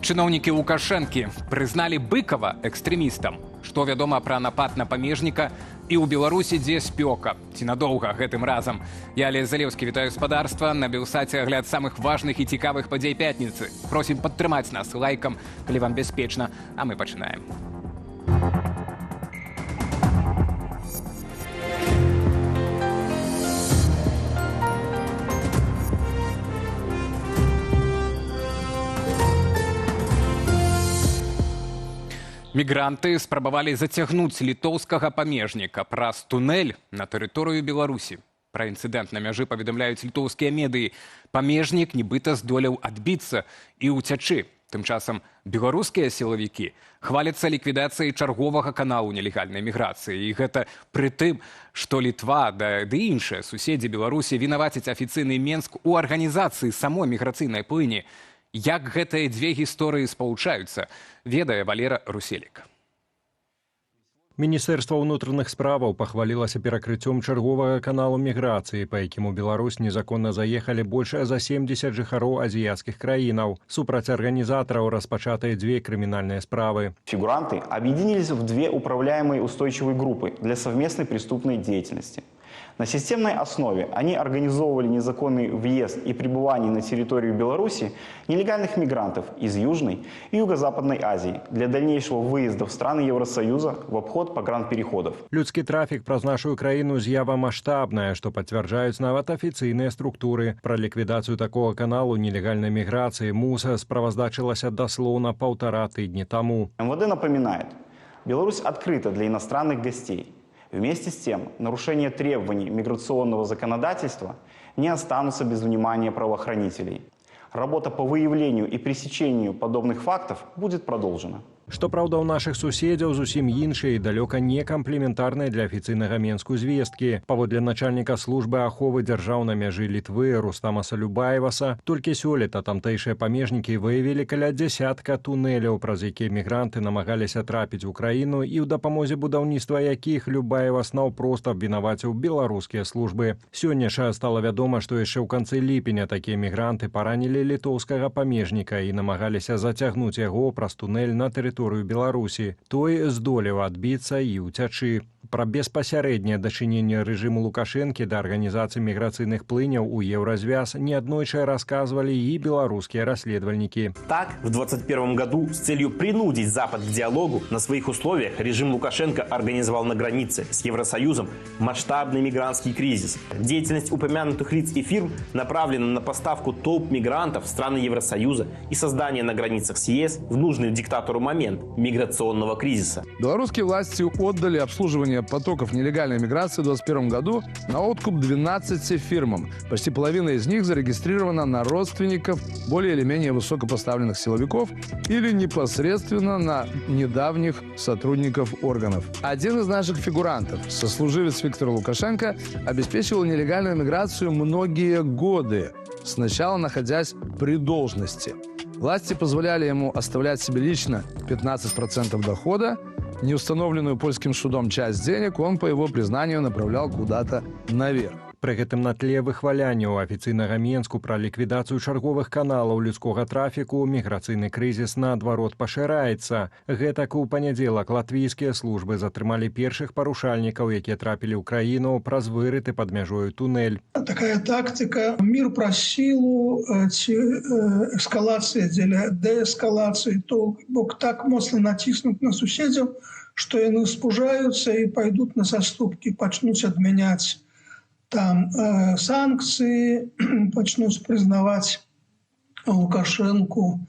Чыноўнікі Лукашэнкі прызналі Быкава экстрэмістам. Што вядома пра напад на памежніка і ў Беларусі, дзе спёка? Ці надоўга гэтым разам? Я, Алесь Залеўскі, вітаю спадарства. На Белсаце агляд самых важных і цікавых падзей пятніцы. Просім падтрымаць нас лайкам, калі вам бяспечна, а мы пачынаем. Мігранты спрабавалі зацягнуць літоўскага памежніка праз тунэль на тэрыторыю Беларусі. Пра інцыдэнт на мяжы паведамляюць літоўскія медыі. Памежнік нібыта здолеў адбіцца і ўцячы. Тым часам беларускія сілавікі хваляцца ліквідацыяй чарговага каналу нелегальнай міграцыі. І гэта пры тым, што Літва да, ды іншыя суседзі Беларусі вінавацяць афіцыйны Менск у арганізацыі самой міграцыйнай плыні. Як гэтыя дзве гісторыі спалучаюцца, ведае Валера Руселік. Міністэрства ўнутраных справаў пахвалілася перакрыццём чарговага каналу міграцыі, па якім у Беларусь незаконна заехалі больш за 70 жыхароў азіяцкіх краінаў. Супраць арганізатараў распачатыя дзве крымінальныя справы. Фигуранты объединились в две управляемые устойчивые группы для совместной преступной деятельности. На системной основе они организовывали незаконный въезд и пребывание на территорию Беларуси нелегальных мигрантов из Южной и Юго-Западной Азии для дальнейшего выезда в страны Евросоюза в обход погранпереходов. Людскі трафік праз нашу краіну з'ява маштабная, што пацвярджаюць нават афіцыйныя структуры. Пра ліквідацыю такога каналу нелегальнай міграцыі МУС справаздачылася даслоўна паўтара тыдні таму. МВД напоминает, Беларусь открыта для иностранных гостей. Вместе с тем, нарушение требований миграционного законодательства не останутся без внимания правоохранителей. Работа по выявлению и пресечению подобных фактов будет продолжена. Што праўда, у нашых суседзяў зусім іншыя і далёка не камплементарныя для афіцыйнага Менску звесткі. Паводле начальніка службы аховы дзяржаўнай мяжы Літвы Рустамаса Любаеваса, толькі сёлета тамтэйшыя памежнікі выявілі каля дзясятка тунэляў, праз якія мігранты намагаліся трапіць у краіну і ў дапамозе будаўніцтва якіх Любаевас наўпрост абвінаваціў беларускія службы. Сёння ж стала вядома, што яшчэ ў канцы ліпеня такія мігранты паранілі літоўскага памежніка і намагаліся зацягнуць яго праз тунэль на тэрыторыю Беларусі. Той здолеў адбіцца і ўцячы. Пра беспасярэдняе дачыненне рэжыму Лукашэнкі да арганізацыі міграцыйных плыняў у Еўразвяз неаднойчы расказвалі і беларускія расследавальнікі. Так, в 2021 году с целью принудить Запад к диалогу на своих условиях режим Лукашенко организовал на границе с Евросоюзом масштабный мигрантский кризис. Деятельность упомянутых лиц и фирм направлена на поставку толп мигрантов в страны Евросоюза и создание на границах с ЕС в нужный диктатору момент миграционного кризиса. Белорусские власти отдали обслуживание потоков нелегальной миграции в 2021 году на откуп 12 фирмам. Почти половина из них зарегистрирована на родственников более или менее высокопоставленных силовиков или непосредственно на недавних сотрудников органов. Один из наших фигурантов, сослуживец Виктора Лукашенко, обеспечивал нелегальную миграцию многие годы, сначала находясь при должности. Власти позволяли ему оставлять себе лично 15% дохода. Неустановленную польским судом часть денег он, по его признанию, направлял куда-то наверх. Пры гэтым на тле выхваляняў афіцыйнага Менску пра ліквідацыю чарговых каналаў людскога трафіку міграцыйны крызіс наадварот пашыраецца. Гэтак, у панядзелак латвійскія службы затрымалі першых парушальнікаў, якія трапілі ў краіну праз вырыты пад мяжою тунэль. Такая тактика: мір праз сілу ці эскалацыя дзеля дээскалацыі, то бок так моцна націснуць на суседзяў, што яны спужаюцца і пайдуць на саступкі, пачнуць адмяняць там санкцыі, пачнуць прызнаваць Лукашэнку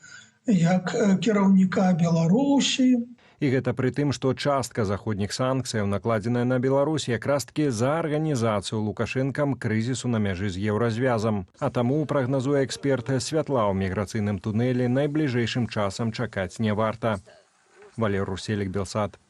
як кіраўніка Беларусі. І гэта пры тым, што частка заходніх санкцыяў, накладзеная на Беларусь якраз-такі за арганізацыю Лукашэнкам крызісу на мяжы з Еўразвязам. А таму, прагназуе эксперт, святла ў міграцыйным тунэлі найбліжэйшым часам чакаць не варта. Валер Руселік, Белсат.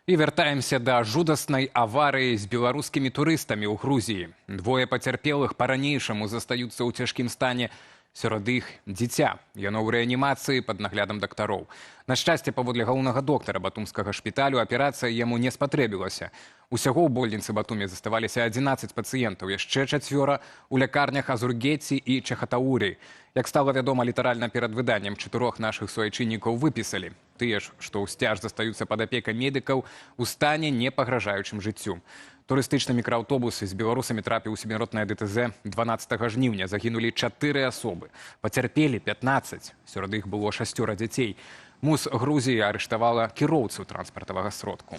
І вяртаемся да жудаснай аварыі з беларускімі турыстамі ў Грузіі. Двое пацярпелых па-ранейшаму застаюцца ў цяжкім стане. Сярод іх дзіця. Яно ў рэанімацыі пад наглядам дактароў. На шчасце, паводле галоўнага доктара батумскага шпіталю, аперацыя яму не спатрэбілася. Усяго ў больніцы Батумі заставаліся 11 пацыентаў, яшчэ чацвёра ў лякарнях Азургеці і Чахатауры. Як стала вядома літаральна перад выданнем, чатырох нашых суайчыннікаў выпісалі. Тыя ж, што ўсцяж застаюцца пад апекай медыкаў, у стане, не пагражаючым жыццю. Турыстычны мікрааўтобус з беларусамі трапіў у смяротнае ДТЗ 12 жніўня. Загінулі чатыры асобы. Пацярпелі 15. Сярод іх было шасцёра дзяцей. МУС Грузіі арыштавала кіроўцу транспартавага сродку.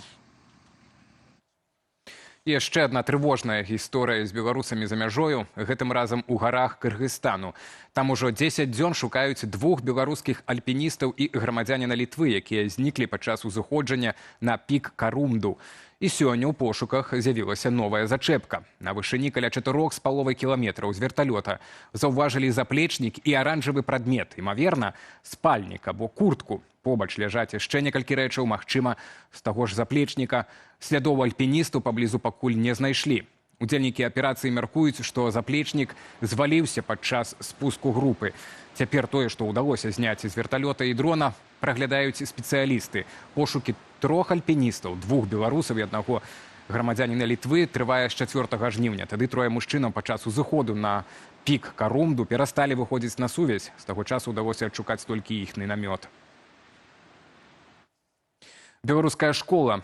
І яшчэ адна трывожная гісторыя з беларусамі за мяжою, гэтым разам у гарах Кыргызстану. Там ужо 10 дзён шукаюць двух беларускіх альпіністаў і грамадзяніна Літвы, якія зніклі падчас узыходжання на пік Карумду. І сёння ў пошуках з'явілася новая зачэпка. На вышыні каля 4,5 кіламетраў з верталёта заўважылі заплечнік і аранжавы прадмет, імаверна, спальнік або куртку. Побач ляжаць яшчэ некалькі рэчаў, магчыма, з таго ж заплечніка. Слядоў альпіністу паблізу пакуль не знайшлі. Удзельнікі аперацыі мяркуюць, што заплечнік зваліўся падчас спуску групы. Цяпер тое, што ўдалося зняць з верталёта і дрона, праглядаюць спецыялісты. Пошукі трох альпіністаў, двух беларусаў і аднаго грамадзяніна Літвы, трывае з 4 жніўня. Тады трое мужчынаў падчас узыходу на пік Карумду перасталі выходзіць на сувязь. З таго часу ўдалося адшукаць толькі іхны намёт. Беларуская школа.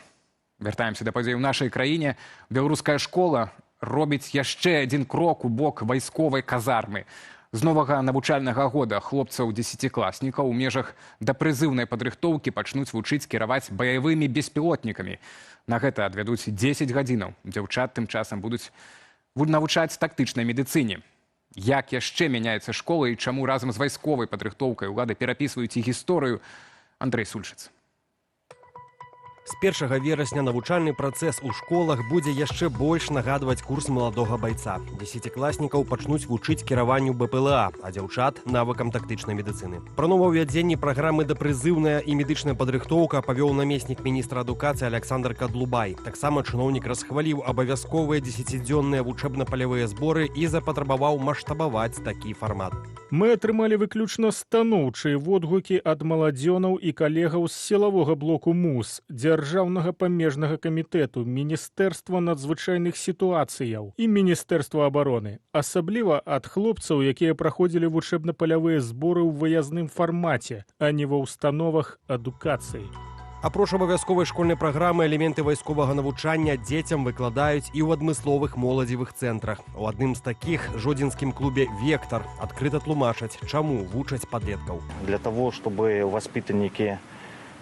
Вяртаемся да падзей у нашай краіне. Беларуская школа робіць яшчэ адзін крок у бок вайсковай казармы. З новага навучальнага года хлопцаў-дзесяцікласнікаў у межах дапрызыўнай падрыхтоўкі пачнуць вучыць кіраваць баявымі беспілотнікамі. На гэта адвядуць 10 гадзінаў. Дзяўчат тым часам будуць навучаць тактычнай медыцыне. Як яшчэ мяняецца школа і чаму разам з вайсковай падрыхтоўкай улады перапісваюць і гісторыю, Андрэй Сульшыц. З 1 верасня навучальны працэс у школах будзе яшчэ больш нагадваць курс маладога байца. Дзесяцікласнікаў пачнуць вучыць кіраванню БПЛА, а дзяўчат – навыкам тактычнай медыцыны. Пра новаўвядзенне праграмы «Дапрызыўная і медычная падрыхтоўка» павёў намеснік міністра адукацыі Александр Кадлубай. Таксама чыноўнік расхваліў абавязковыя дзесяцідзённыя вучэбна-палявыя зборы і запатрабаваў маштабаваць такі фармат. Мы атрымалі выключна станоўчыя водгукі ад маладзёнаў і калегаў з сілавога блоку МУС, Дзяржаўнага памежнага камітэту, Міністэрства надзвычайных сітуацыяў і Міністэрства абароны. Асабліва ад хлопцаў, якія праходзілі вучэбна-палявыя зборы ў выязным фармаце, а не ва ўстановах адукацыі. Апроч абавязковай школьнай праграмы элементы вайсковага навучання дзецям выкладаюць і ў адмысловых моладзевых цэнтрах. У адным з такіх, жодзінскім клубе «Вектор», адкрыта тлумачаць, чаму вучаць падлеткаў. Для того, чтобы воспитанники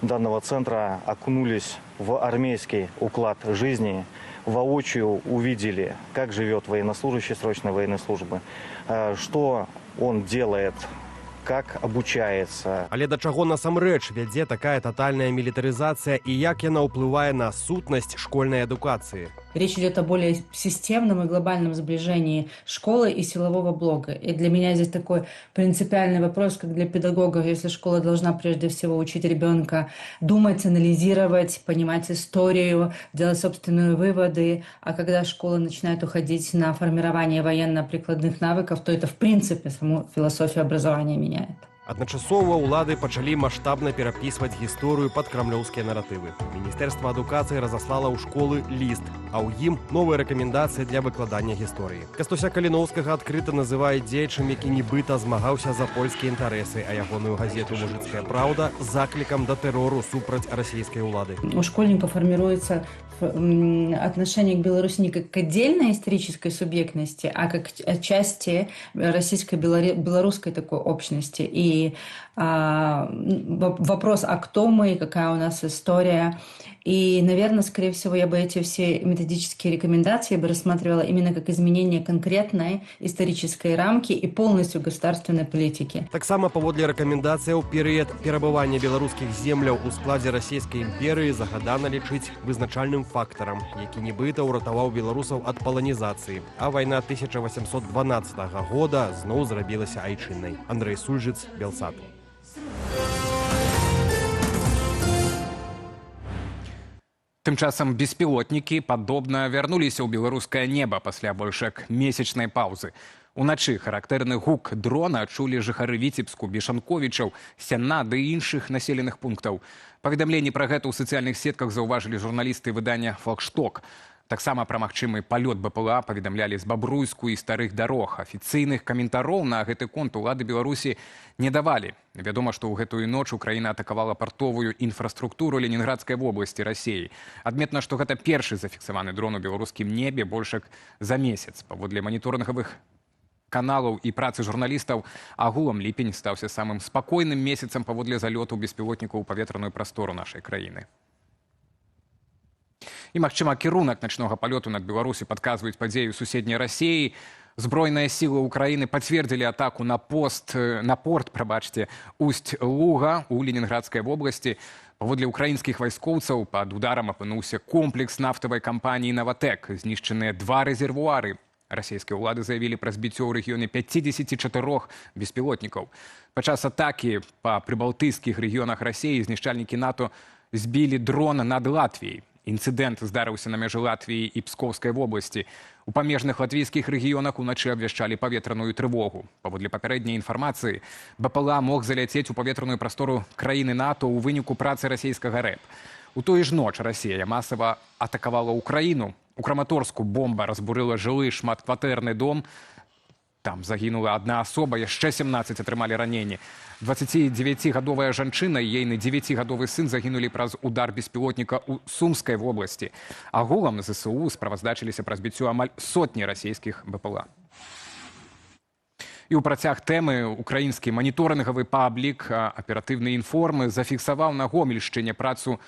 данного центра окунулись в армейский уклад жизни, воочию увидели, как живет военнослужащий срочной военной службы, что он делает, как обучается. Але да чаго насамрэч вядзе такая тотальная мілітарызацыя і як яна ўплывае на сутнасць школьнай адукацыі? Речь идет о более системном и глобальном сближении школы и силового блока. И для меня здесь такой принципиальный вопрос, как для педагога: если школа должна прежде всего учить ребенка думать, анализировать, понимать историю, делать собственные выводы, а когда школа начинает уходить на формирование военно-прикладных навыков, то это в принципе саму философию образования меняет. Адначасова ўлады пачалі маштабна перапісваць гісторыю пад крамлёўскія наратывы. Міністэрства адукацыі разаслала ў школы ліст, а ў ім новыя рэкамендацыі для выкладання гісторыі. Кастуся Каліноўскага адкрыта называюць дзеячам, які нібыта змагаўся за польскія інтарэсы, а ягоную газету «Мужыцкая праўда» заклікам да тэрору супраць расійскай улады. У школьников формируется отношение к Беларуси не как к отдельной исторической субъектности, а как к части российско-белорусской такой общности. И вопрос, а кто мы, какая у нас история. И, наверное, скорее всего, я бы эти все методические рекомендации бы рассматривала именно как изменение конкретной исторической рамки и полностью государственной политики. Таксама, паводле рэкамендацыяў, перыяд перабывання беларускіх земляў у складзе Расійскай імперыі загадана лічыць вызначальным фактарам, які нібыта ўратаваў беларусаў ад паланізацыі. А вайна 1812 года зноў зрабілася айчыннай. Андрэй Сульжыц, Белсат. Тым часам беспілотнікі падобна вярнуліся ў беларускае неба пасля больш як месячнай паўзы. Уначы характэрны гук дрона чулі жыхары Віцебску, Бешанковічаў, Сяна ды іншых населеных пунктаў. Паведамленні пра гэта ў сацыяльных сетках заўважылі журналісты выдання «Флагшток». Таксама пра магчымы палёт БПЛА паведамлялі з Бабруйску і Старых Дарог. Афіцыйных каментароў на гэты конт улады Беларусі не давалі. Вядома, што ў гэтую ноч Украіна атакавала партовую інфраструктуру Ленінградскай вобласці Расеі. Адметна, што гэта першы зафіксаваны дрон у беларускім небе больш як за месяц. Паводле маніторынгавых каналаў і працы журналістаў, агулам ліпень стаўся самым спакойным месяцам паводле залёту беспілотнікаў у паветраную прастору нашай краіны. І, магчыма, кірунак начнога палёту над Беларусю падказваюць падзеі ў суседняй Расеі. Збройныя сілы Украіны пацвердзілі атаку на пост, на порт, прабачце, Усть-Луга ў Ленінградскай вобласці. Паводле украінскіх вайскоўцаў, пад ударам апынуўся комплекс нафтавай кампаніі «Наватэк». Знішчаныя два рэзервуары. Расійскія ўлады заявілі пра збіццё ў рэгіёне 54 беспілотнікаў. Падчас атакі па прыбалтыйскіх рэгіёнах Расеі знішчальнікі НАТО збілі дрон над Латвіяй. Інцыдэнт здарыўся на мяжы Латвіі і Пскоўскай вобласці. У памежных латвійскіх рэгіёнах уначы абвяшчалі паветраную трывогу. Паводле папярэдняй інфармацыі, БПЛА мог заляцець у паветраную прастору краіны НАТО ў выніку працы расійскага РЭБ. У тую ж ноч Расія масава атакавала Украіну. У Краматорску бомба разбурыла жылы шматкватэрны дом. Там загінула адна асоба, яшчэ 17 атрымалі раненні. 29-гадовая жанчына і ейны 9-гадовы сын загінулі праз удар беспілотніка ў Сумскай вобласці. Агулам ЗСУ справаздачыліся пра збіццё амаль сотні расійскіх БПЛА. І ў працяг тэмы украінскі маніторынгавы паблік «Аператыўныя інформы» зафіксаваў на Гомельшчыне працу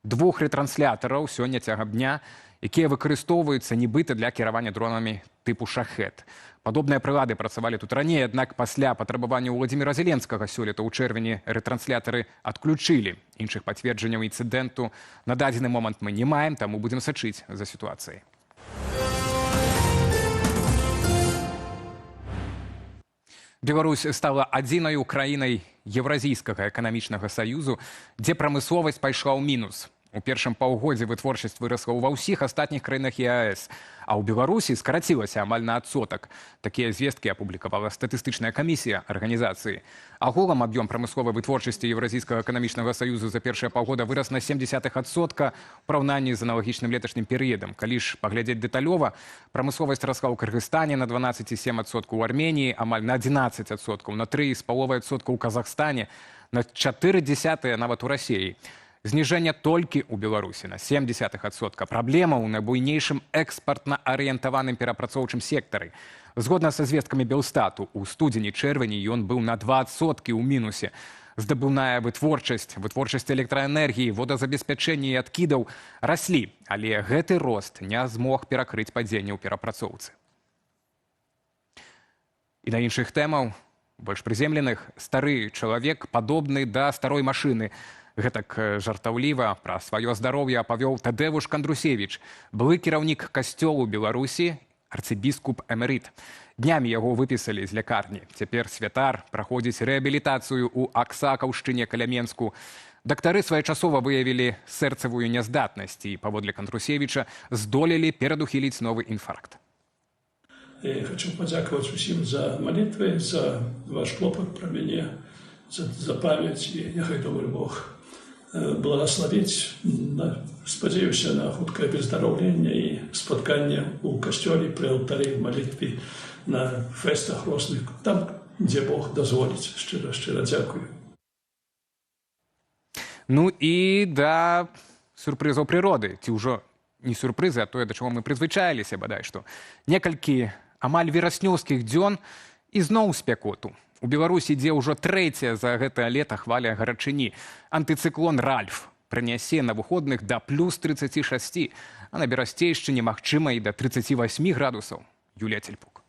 двух рэтранслятораў сёння цягам дня, якія выкарыстоўваюцца нібыта для кіравання дронамі тыпу «Шахед». Падобныя прылады працавалі тут раней, аднак пасля патрабавання Уладзіміра Зеленскага сёлета ў чэрвені рэтрансляторы адключылі. Іншых пацверджанняў інцыдэнту на дадзены момант мы не маем, таму будзем сачыць за сітуацыяй. Беларусь стала адзінай краінай Еўразійскага эканамічнага саюзу, дзе прамысловасць пайшла ў мінус. У першым паўгоддзі вытворчасць вырасла ўва ўсіх астатніх краінах ЕАЭС, а ў Беларусі скарацілася амаль на адсотак. Такія звесткі апублікавала статыстычная камісія арганізацыі. Агулам аб'ём прамысловай вытворчасці Еўразійскага эканамічнага саюзу за першае паўгода вырас на 0,7% у параўнанні з аналагічным леташнім перыядам. Калі ж паглядзець дэталёва, прамысловасць расла ў Кыргызстане на 12,7%, у Арменіі амаль на 11%, на 3,5% у Казахстане, на 0,4 нават у Расіі. Зніжэнне толькі ў Беларусі на 0,7%. Праблема ў найбуйнейшым экспартна-арыентаваным перапрацоўчым сектары. Згодна са звесткамі Белстату, у студзені-чэрвені ён быў на 2% ў мінусе. Здабыўная вытворчасць, вытворчасць электраэнергіі, водазабеспячэнне і адкідаў раслі, але гэты рост не змог перакрыць падзенне ў перапрацоўцы. І да іншых тэмаў, больш прыземленых, стары чалавек падобны да старой машыны. Гэтак жартаўліва пра сваё здароўе апавёў Тадэвуш Кандрусевіч, былы кіраўнік касцёлу Беларусі, арцыбіскуп эмерыт. Днямі яго выпісалі з лякарні. Цяпер святар праходзіць рэабілітацыю ў Аксакаўшчыне каля Менску. Дактары своечасова выявілі сэрцавую няздатнасць і, паводле Кандрусевіча, здолелі перадухіліць новы інфаркт. Я хочу падзякаваць усім за малітвы, за ваш клопат пра мяне, за памяць, і няхай добры Бог благословіць. Спадзяюся на хуткае выздараўленне і спатканне ў касцёле, пры алтары, в малітве, на фэстах розных, там, дзе Бог дазволіць. Шчыра, шчыра дзякую. Ну і да сюрпрызаў прыроды, ці ўжо не сюрпрызы, а тое, да чаго мы прызвычаіліся, бадай што. Некалькі амаль вераснёўскіх дзён і зноў спякоту. У Беларусі ідзе ўжо трэцяя за гэтае лета хваля гарачыні. Антыцыклон «Ральф» прынясе на выходных да плюс 36, а на Берасцейшчыне магчыма і да 38 градусаў. Юлія Цельпук.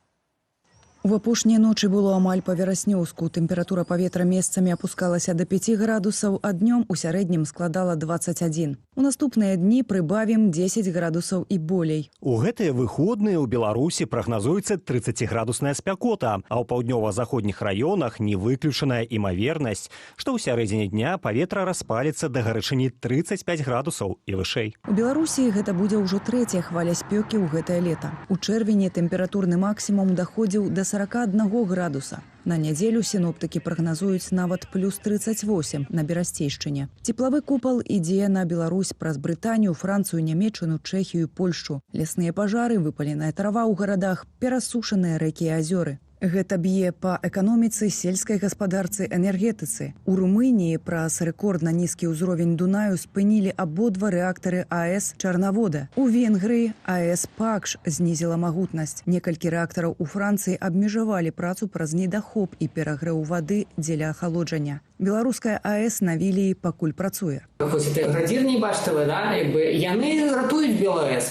У апошнія ночы было амаль па-вераснёўску. Тэмпература паветра месцамі апускалася да 5 градусаў, а днём у сярэднім складала 21. У наступныя дні прыбавім 10 градусаў і болей. У гэтыя выходныя ў Беларусі прагназуецца 30-градусная спякота, а ў паўднёва-заходніх раёнах не выключаная імавернасць, што ў сярэдзіне дня паветра распаліцца да гарачыні 35 градусаў і вышэй. У Беларусі гэта будзе ўжо трэцяя хваля спёкі ў гэтае лета. У чэрвені тэмпературны максімум даходзіў да 41 градуса. На нядзелю сіноптыкі прагназуюць нават плюс 38 на Берасцейшчыне. Цеплавы купал ідзе на Беларусь праз Брытанію, Францыю, Нямеччыну, Чэхію, Польшчу. Лясныя пажары, выпаленая трава ў гарадах, перасушаныя рэкі і азёры. Гэта б'е па эканоміцы, сельскай гаспадарцы, энергетыцы. У Румыніі праз рэкордна нізкі ўзровень Дунаю спынілі абодва рэактары АЭС Чарнавода. У Венгрыі АЭС Пакш знізіла магутнасць. Некалькі рэактараў у Францыі абмежавалі працу праз недахоп і перагрэў вады дзеля ахалоджання. Беларуская АЭС на Віліі пакуль працуе. Хоць это градзірні баштавыя, да, як бы, яны ратуюць БелАЭС.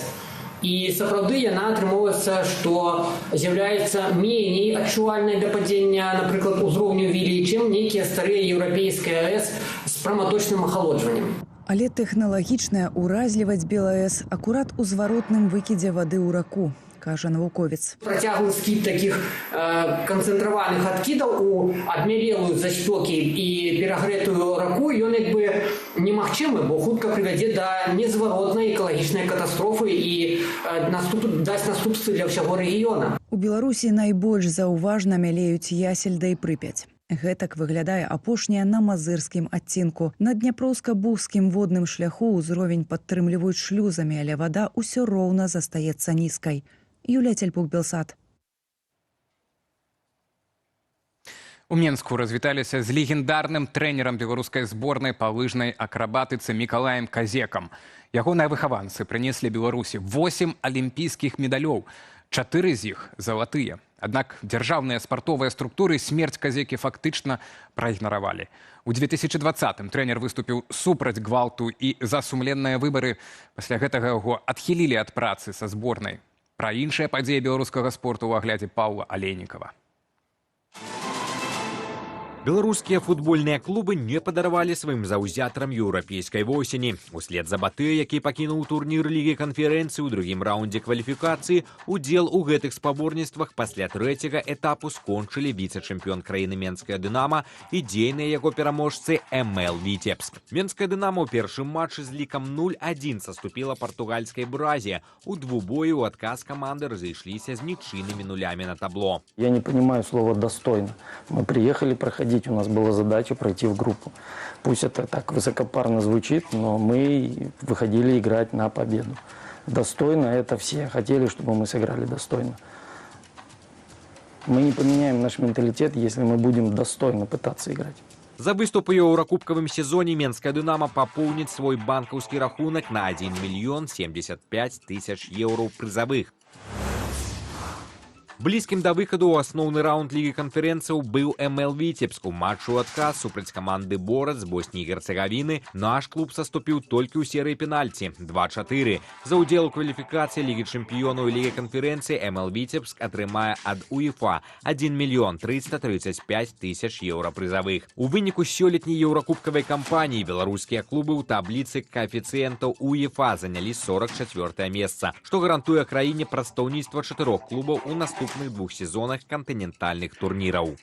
І сапраўды яна атрымоўваецца, што з'яўляецца меней адчувальнай да падзення, напрыклад, узроўню Віліі, чым нейкія старыя еўрапейскія АЭС з праматочным ахалоджваннем. Але тэхналагічная ўразлівасць БелАЭС акурат у зваротным выкідзе вады ў раку, кажа навуковец. Працяглы скід такіх канцэнтраваных адкідаў у адмялелую за спёкі і перагрэтую раку, ён як бы немагчымы, бо хутка прывядзе да незваротнай экалагічнай катастрофы і дасць наступствы для ўсяго рэгіёна. У Беларусі найбольш заўважна мялеюць Ясельда і Прыпяць. Гэтак выглядае апошняя на мазырскім адцінку. На дняпроўска-бужскім водным шляху ўзровень падтрымліваюць шлюзамі, але вада ўсё роўна застаецца нізкай. Юлія Цельпук, Белсат. У Менску развіталіся з легендарным трэнерам беларускай зборнай па лыжнай акрабатыцы Мікалаем Казекам. Ягоныя выхаванцы прынеслі Беларусі 8 алімпійскіх медалёў. 4 з іх залатыя. Аднак дзяржаўныя спартовыя структуры смерць Казекі фактычна праігнаравалі. У 2020-м трэнер выступіў супраць гвалту і за сумленныя выбары. Пасля гэтага яго адхілілі ад працы са зборнай. Пра іншыя падзеі беларускага спорту ў аглядзе Паўла Алейнікава. Беларускія футбольныя клубы не падаравалі сваім заўзятарам еўрапейскай восені. Услед за Батэ, які пакінуў турнір Лігі канферэнцыі ў другім раўндзе кваліфікацыі, удзел у гэтых спаборніцтвах пасля трэцяга этапу скончылі віцэ-чэмпіён краіны Менская «Дынама» і дзейныя яго пераможцы МЛ «Віцебск». Менская «Дынама» ў першым матчы з лікам 0-1 саступіла партугальскай «Бразе». У двубоі ў адказ каманды разышліся з нічыйнымі нулямі на табло. Я не понимаю слова «достойно». Мы приехали проходить, у нас была задача пройти в группу. Пусть это так высокопарно звучит, но мы выходили играть на победу. Достойно это все хотели, чтобы мы сыграли достойно. Мы не поменяем наш менталитет, если мы будем достойно пытаться играть. За выступ у еўракубкавым сезоне Менская «Дынама» папоўніць свой банкаўскі рахунак на 1 мільён 75 тысяч еўраў прызавых. Блізкім да выхаду ў асноўны раунд Лігі канферэнцыяў быў МЛ «Віцебск». У матчы ў адказ супраць каманды «Бораць» з Босніі і Герцегавіны наш клуб саступіў толькі ў серыі пенальці 2-4. За ўдзел у кваліфікацыі Лігі чэмпіёнаў і Лігі канферэнцыі МЛ «Віцебск» атрымае ад УЕФА 1 мільён 335 тысяч еўра прызавых. У выніку сёлетняй еўракубкавай кампаніі беларускія клубы ў табліцы каэфіцыентаў УЕФА занялі 44 месца, што гарантуе краіне прадстаўніцтва 4 клубаў у наступных двух сезонах кантынентальных турніраў.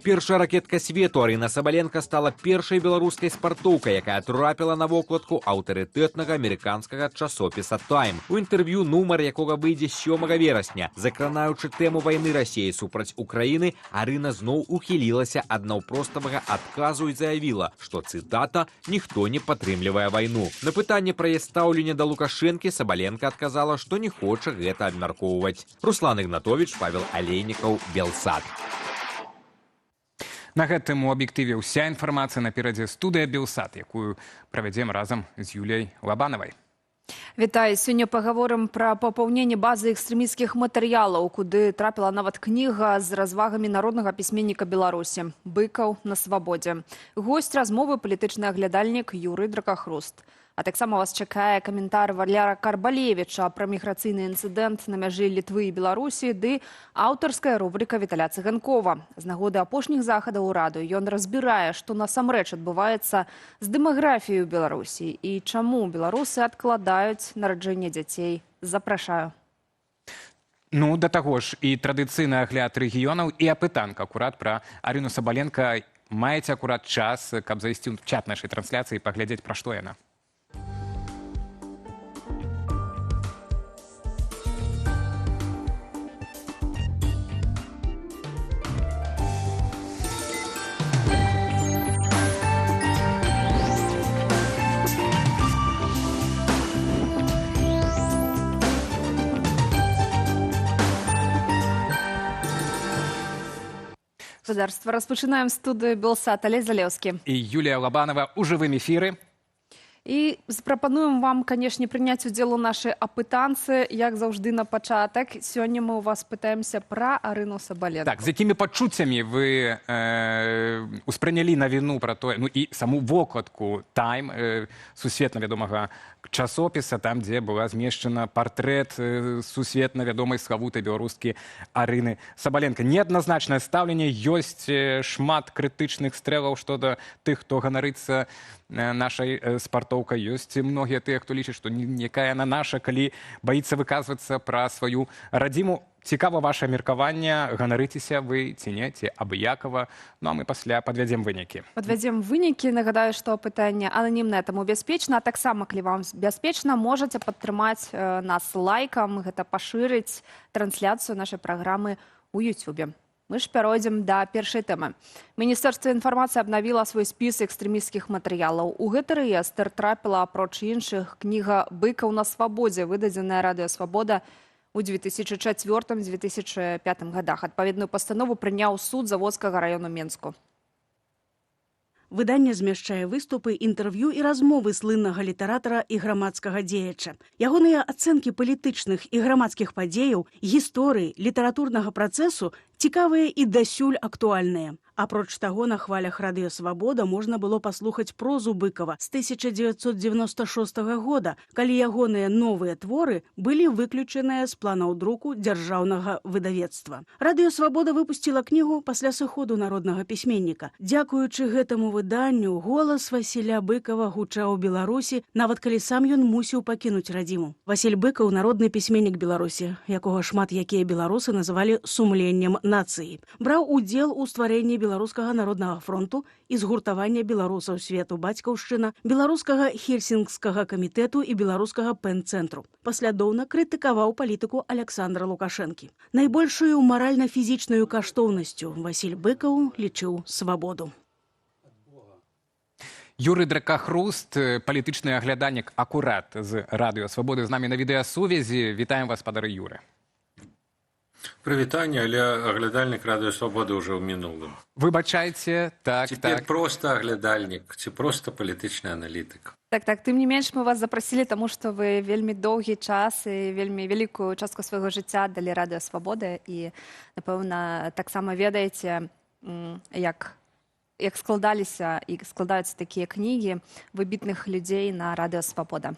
Першая ракетка свету Арына Сабаленка стала першай беларускай спартоўкай, якая трапіла на вокладку аўтарытэтнага амерыканскага часопіса «Тайм». У інтэрв'ю, нумар якога выйдзе 7 верасня, закранаючы тэму вайны Расіі супраць Украіны, Арына зноў ухілілася ад наўпроставага адказу і заявіла, што, цытата, «ніхто не падтрымлівае вайну». На пытанне пра яе стаўленне да Лукашэнкі Сабаленка адказала, што не хоча гэта абмяркоўваць. Руслан Ігнатович, Павел Алейнікаў, Белсат. На гэтым у аб'ектыве ўся інфармацыя. Наперадзе студыя Белсат, якую правядзем разам з Юліяй Лабанавай. Вітаю. Сёння пагаворым пра папаўненне базы экстрэмісцкіх матэрыялаў, куды трапіла нават кніга з развагамі народнага пісьменніка Беларусі «Быкаў на свабодзе». Госць размовы палітычны аглядальнік Юрый Дракахруст. А таксама вас чакае каментар Валяра Карбалевіча пра міграцыйны інцыдэнт на мяжы Літвы і Беларусі ды аўтарская рубрыка Віталя Цыганкова. З нагоды апошніх захадаў ураду ён разбірае, што насамрэч адбываецца з дэмаграфіяй у Беларусі і чаму беларусы адкладаюць нараджэнне дзяцей. Запрашаю. Ну, да таго ж і традыцыйны агляд рэгіёнаў і апытанка акурат пра Арыну Сабаленка. Маеце акурат час, каб зайсці ў чат нашай трансляцыі і паглядзець, пра што яна. Спадарства, распачынаем студыю Белсат. Алесь Залеўскі. І Юлія Лабанова ў жывым эфіры. І прапануем вам, канешне, прыняць удзел у нашай апытанцы, як заўжды на пачатак. Сёння мы ў вас пытаемся пра Арыну Сабаленку. Так, з якімі пачуццямі вы успрынялі навіну пра тое, ну і саму вокладку Time, сусветна вядомага часопіса, там, дзе была змешчана партрэт сусветна вядомай славутай беларускі Арыны Сабаленко. Неадназначнае стаўленне, ёсць шмат крытычных стрэлаў што да тых, хто ганарыцца нашай спартоўкай, ёсць многія тыя, хто лічыць, што якая яна наша, калі баіцца выказвацца пра сваю радзіму. Цікава ваше меркаванне, ганарыцеся вы ці не, ці абыякава. Ну а мы пасля падвядзем вынікі. Падвядзем вынікі. Нагадаю, што пытанне ананімнае, таму бяспечна. А таксама, калі вам бяспечна, можаце падтрымаць нас лайкам, гэта пашырыць трансляцыю нашай праграмы ў Ютубе. Мы ж пяройдзем да першай тэмы. Міністэрства інфармацыі абнавіла свой спіс экстрэмісцкіх матэрыялаў. У гэты рэестр трапіла, апроч іншых, кніга «Быкаў на свабодзе», выдадзеная Радыё Свабода у 2004-2005 годах. Адпаведную пастанову прыняў суд Заводскага раёну Менску. Выданне змяшчае выступы, інтэрв'ю і размовы слыннага літаратара і грамадскага дзеяча. Ягоныя ацэнкі палітычных і грамадскіх падзеяў, гісторыі, літаратурнага працэсу цікавыя і дасюль актуальныя. Апроч таго, на хвалях Радыё Свабода можна было паслухаць прозу Быкава з 1996 года, калі ягоныя новыя творы былі выключаныя з планаў друку дзяржаўнага выдавецтва. Радыё Свабода выпусціла кнігу пасля сыходу народнага пісьменніка. Дзякуючы гэтаму выданню голас Васіля Быкава гучаў у Беларусі, нават калі сам ён мусіў пакінуць радзіму. Васіль Быкаў — народны пісьменнік Беларусі, якога шмат якія беларусы называлі сумленнем нацыі. Браў удзел у стварэнні Беларускага народнага фронту і згуртавання беларусаў свету «Бацькаўшчына», Беларускага хельсінкскага камітэту і Беларускага пэн-цэнтру. Паслядоўна крытыкаваў палітыку Аляксандра Лукашэнкі. Найбольшую маральна-фізічную каштоўнасцю Васіль Быкаў лічыў свабоду. Юры Дракахруст, палітычны аглядальнік акурат з Радыё Свабоды, з намі на відэасувязі. Вітаем вас, спадары Юры. Прывітанне, але аглядальнік Радыё Свабоды ўжо ў мінулым. Выбачайце, так, Цяпер так. проста аглядальнік ці проста палітычны аналітык. Так, тым не менш мы вас запрасілі, таму што вы вельмі доўгі час і вельмі вялікую частку свайго жыцця далі Радыё Свабоды і, напэўна, таксама ведаеце, як складаліся і складаюцца такія кнігі выбітных людзей на Радыё Свабода.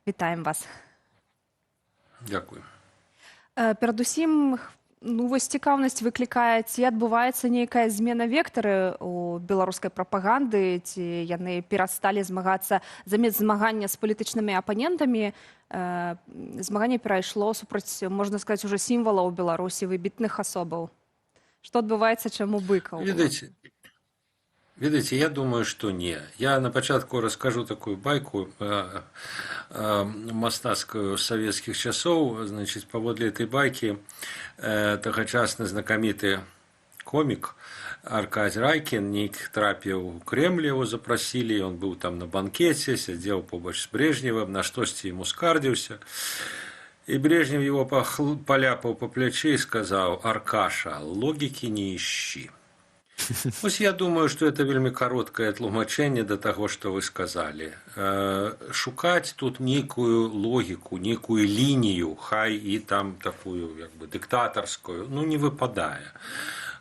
Вітаем вас. Дзякую. Перадусім, ну, вось цікаўнасць выклікае, ці адбываецца нейкая змена вектары у беларускай прапаганды, ці яны перасталі змагацца, замест змагання з палітычнымі апанентамі, змаганне перайшло супраць, можна сказаць, ужо сімвалаў Беларусі, выбітных асобаў. Што адбываецца, чаму Быкаў? Ведаеце, я думаю, што не. Я на пачатку раскажу такую байку мастацкую савецкіх часоў. Значит, паводле этой байкі тагачасны знакаміты комік Аркадзь Райкін нейк трапіў у Крэмль, его запрасілі, ён быў там на банкеце, сядзеў побач з Брежневым, на штосьці ему скардзіўся. И Брежнев его поляпал по плече и сказал: «Аркаша, логики не ищи». Вось я думаю, што это вельмі кароткае тлумачэнне да таго, што вы сказалі. Шукаць тут нейкую логіку, нейкую лінію, хай і там такую як бы дыктатарскую, ну, не выпадае.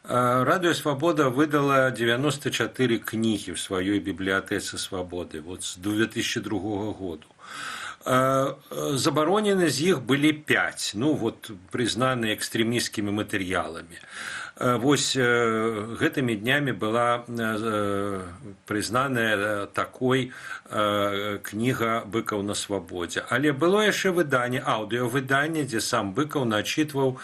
Радыё Свабода выдала 94 кнігі ў сваёй бібліятэцы свабоды вот з 2002 году. Забаронены з іх былі 5, ну вот прызнаныя экстрэмісцкімі матэрыяламі. Вось гэтымі днямі была прызнаная такой кніга «Быкаў на свабодзе». Але было яшчэ выданне, аўдыёвыданне, дзе сам Быкаў начытваў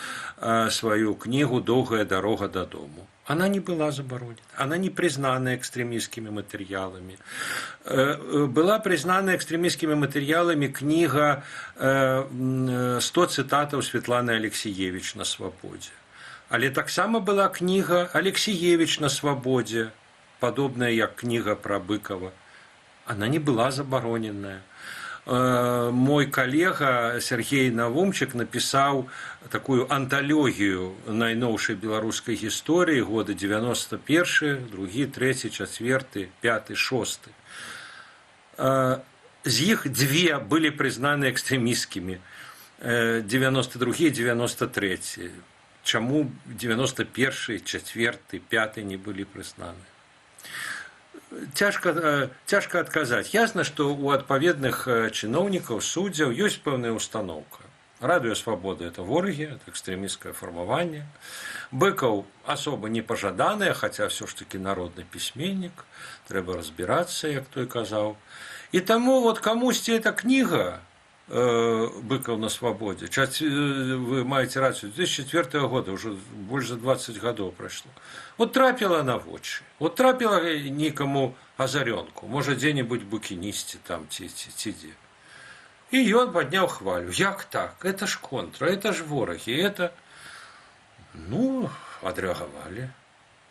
сваю кнігу «Доўгая дарога дадому». Она не была забаронена, она не признана экстремистскими материалами. Была признана экстремистскими материалами книга «100 цитатаў Светланы Алексиевич на свободе». Але таксама была кніга «Алексіевіч на свабодзе», падобная як кніга пра Быкава. Она не была забароненая. Мой калега Сяргей Навумчык напісаў такую анталогію найноўшай беларускай гісторыі, годы 91, 2, 3, 4, 5, 6. З іх дзве былі прызнаны экстрэмісцкімі: 92, 93. Чаму 91, 4, 5 не былі прызнаны? Цяжка адказаць. Ясна, што у адпаведных чыноўнікаў, суддзяў ёсць пэўная установка: Радыё Свабода — это ворагі, это экстрэмісцкае фармаванне, Быкаў — асоба непажаданая, хаця ўсё ж таки народны пісьменнік, трэба разбірацца, як той казаў. І таму вот камусьці эта кніга «Быкаў на свабодзе», вы маеце рацыю, 2004 года, уже больш за 20 гадоў прайшло, вот трапіла на вочы, вот трапіла нейкаму Азаронку, можа, дзе-небудзь букінісце там ці дзе, і ён падняў хвалю: як так, это ж контра, это ж ворагі, это... Ну, адрэагавалі,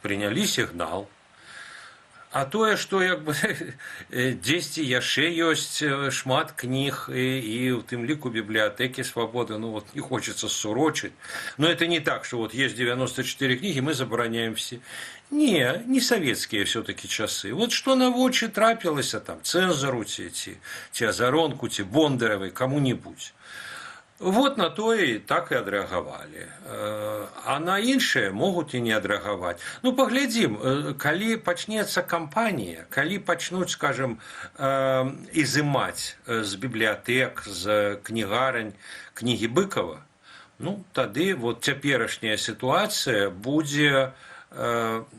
прынялі сігнал. А тое, што як бы дзесьці яшчэ ёсць шмат кніг, і ў тым ліку бібліятэкі Свабоды, ну вот не хочется сурочыць, но это не так, что вот есть 94 книги, мы забараняем все. Не, не советские все-таки часы. Вот что на вочы трапілася там цэнзару ці Азаронку, ці Бондаравай, кому-нибудь, вот на то і так і адрэагавалі. А на іншае могуць і не адрэагаваць. Ну, паглядзім, калі пачнецца кампанія, калі пачнуць, скажем, ізымаць з бібліятэк, з кнігарань кнігі Быкава, ну, тады вот цяперашняя сітуацыя будзе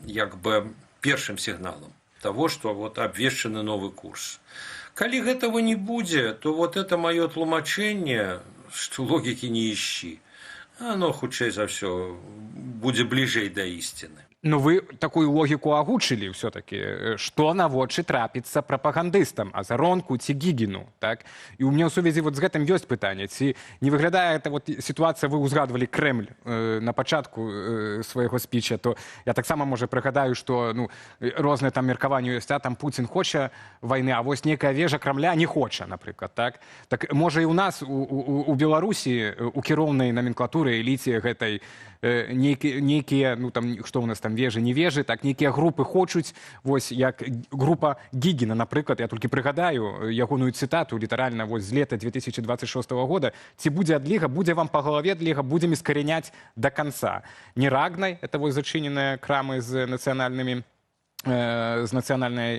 як бы першым сігналам того, что вот абвешчаны новы курс. Калі гэтага не будзе, то вот это маё тлумачэнне, что логики не ищи, оно хутчэй за ўсё будзе бліжэй да ісціны. Ну, вы такую логіку агучылі все-таки, што на вочы трапіцца прапагандыстам, Азаронку ці Гігіну, так? І у меня ў сувязі вот з гэтым ёсць пытанне: ці не выглядае это вот сітуацыя, вы ўзгадвалі Крэмль на пачатку свайго спіча, то я таксама, можа, прыгадаю, што, ну, розныя там меркаванні ёсць, а там Пуцін хоча вайны, а вось некая вежа Крамля не хоча, напрыклад, так? Так можа, і ў нас у Беларусі, у кіроўнай наменклатуры, эліце гэтай, нейкія, ну там, што ў нас там, вежы, не вежы, так, нейкія групы хочуць, вось як група Гігіна, напрыклад? Я толькі прыгадаю ягоную цытату літаральна вось з лета 2026 года: «Ці будзе адліга? Будзе вам па галаве адліга, будзем искоренять до конца». Не Рагнай, это вось зачыненыя крамы з нацыянальнай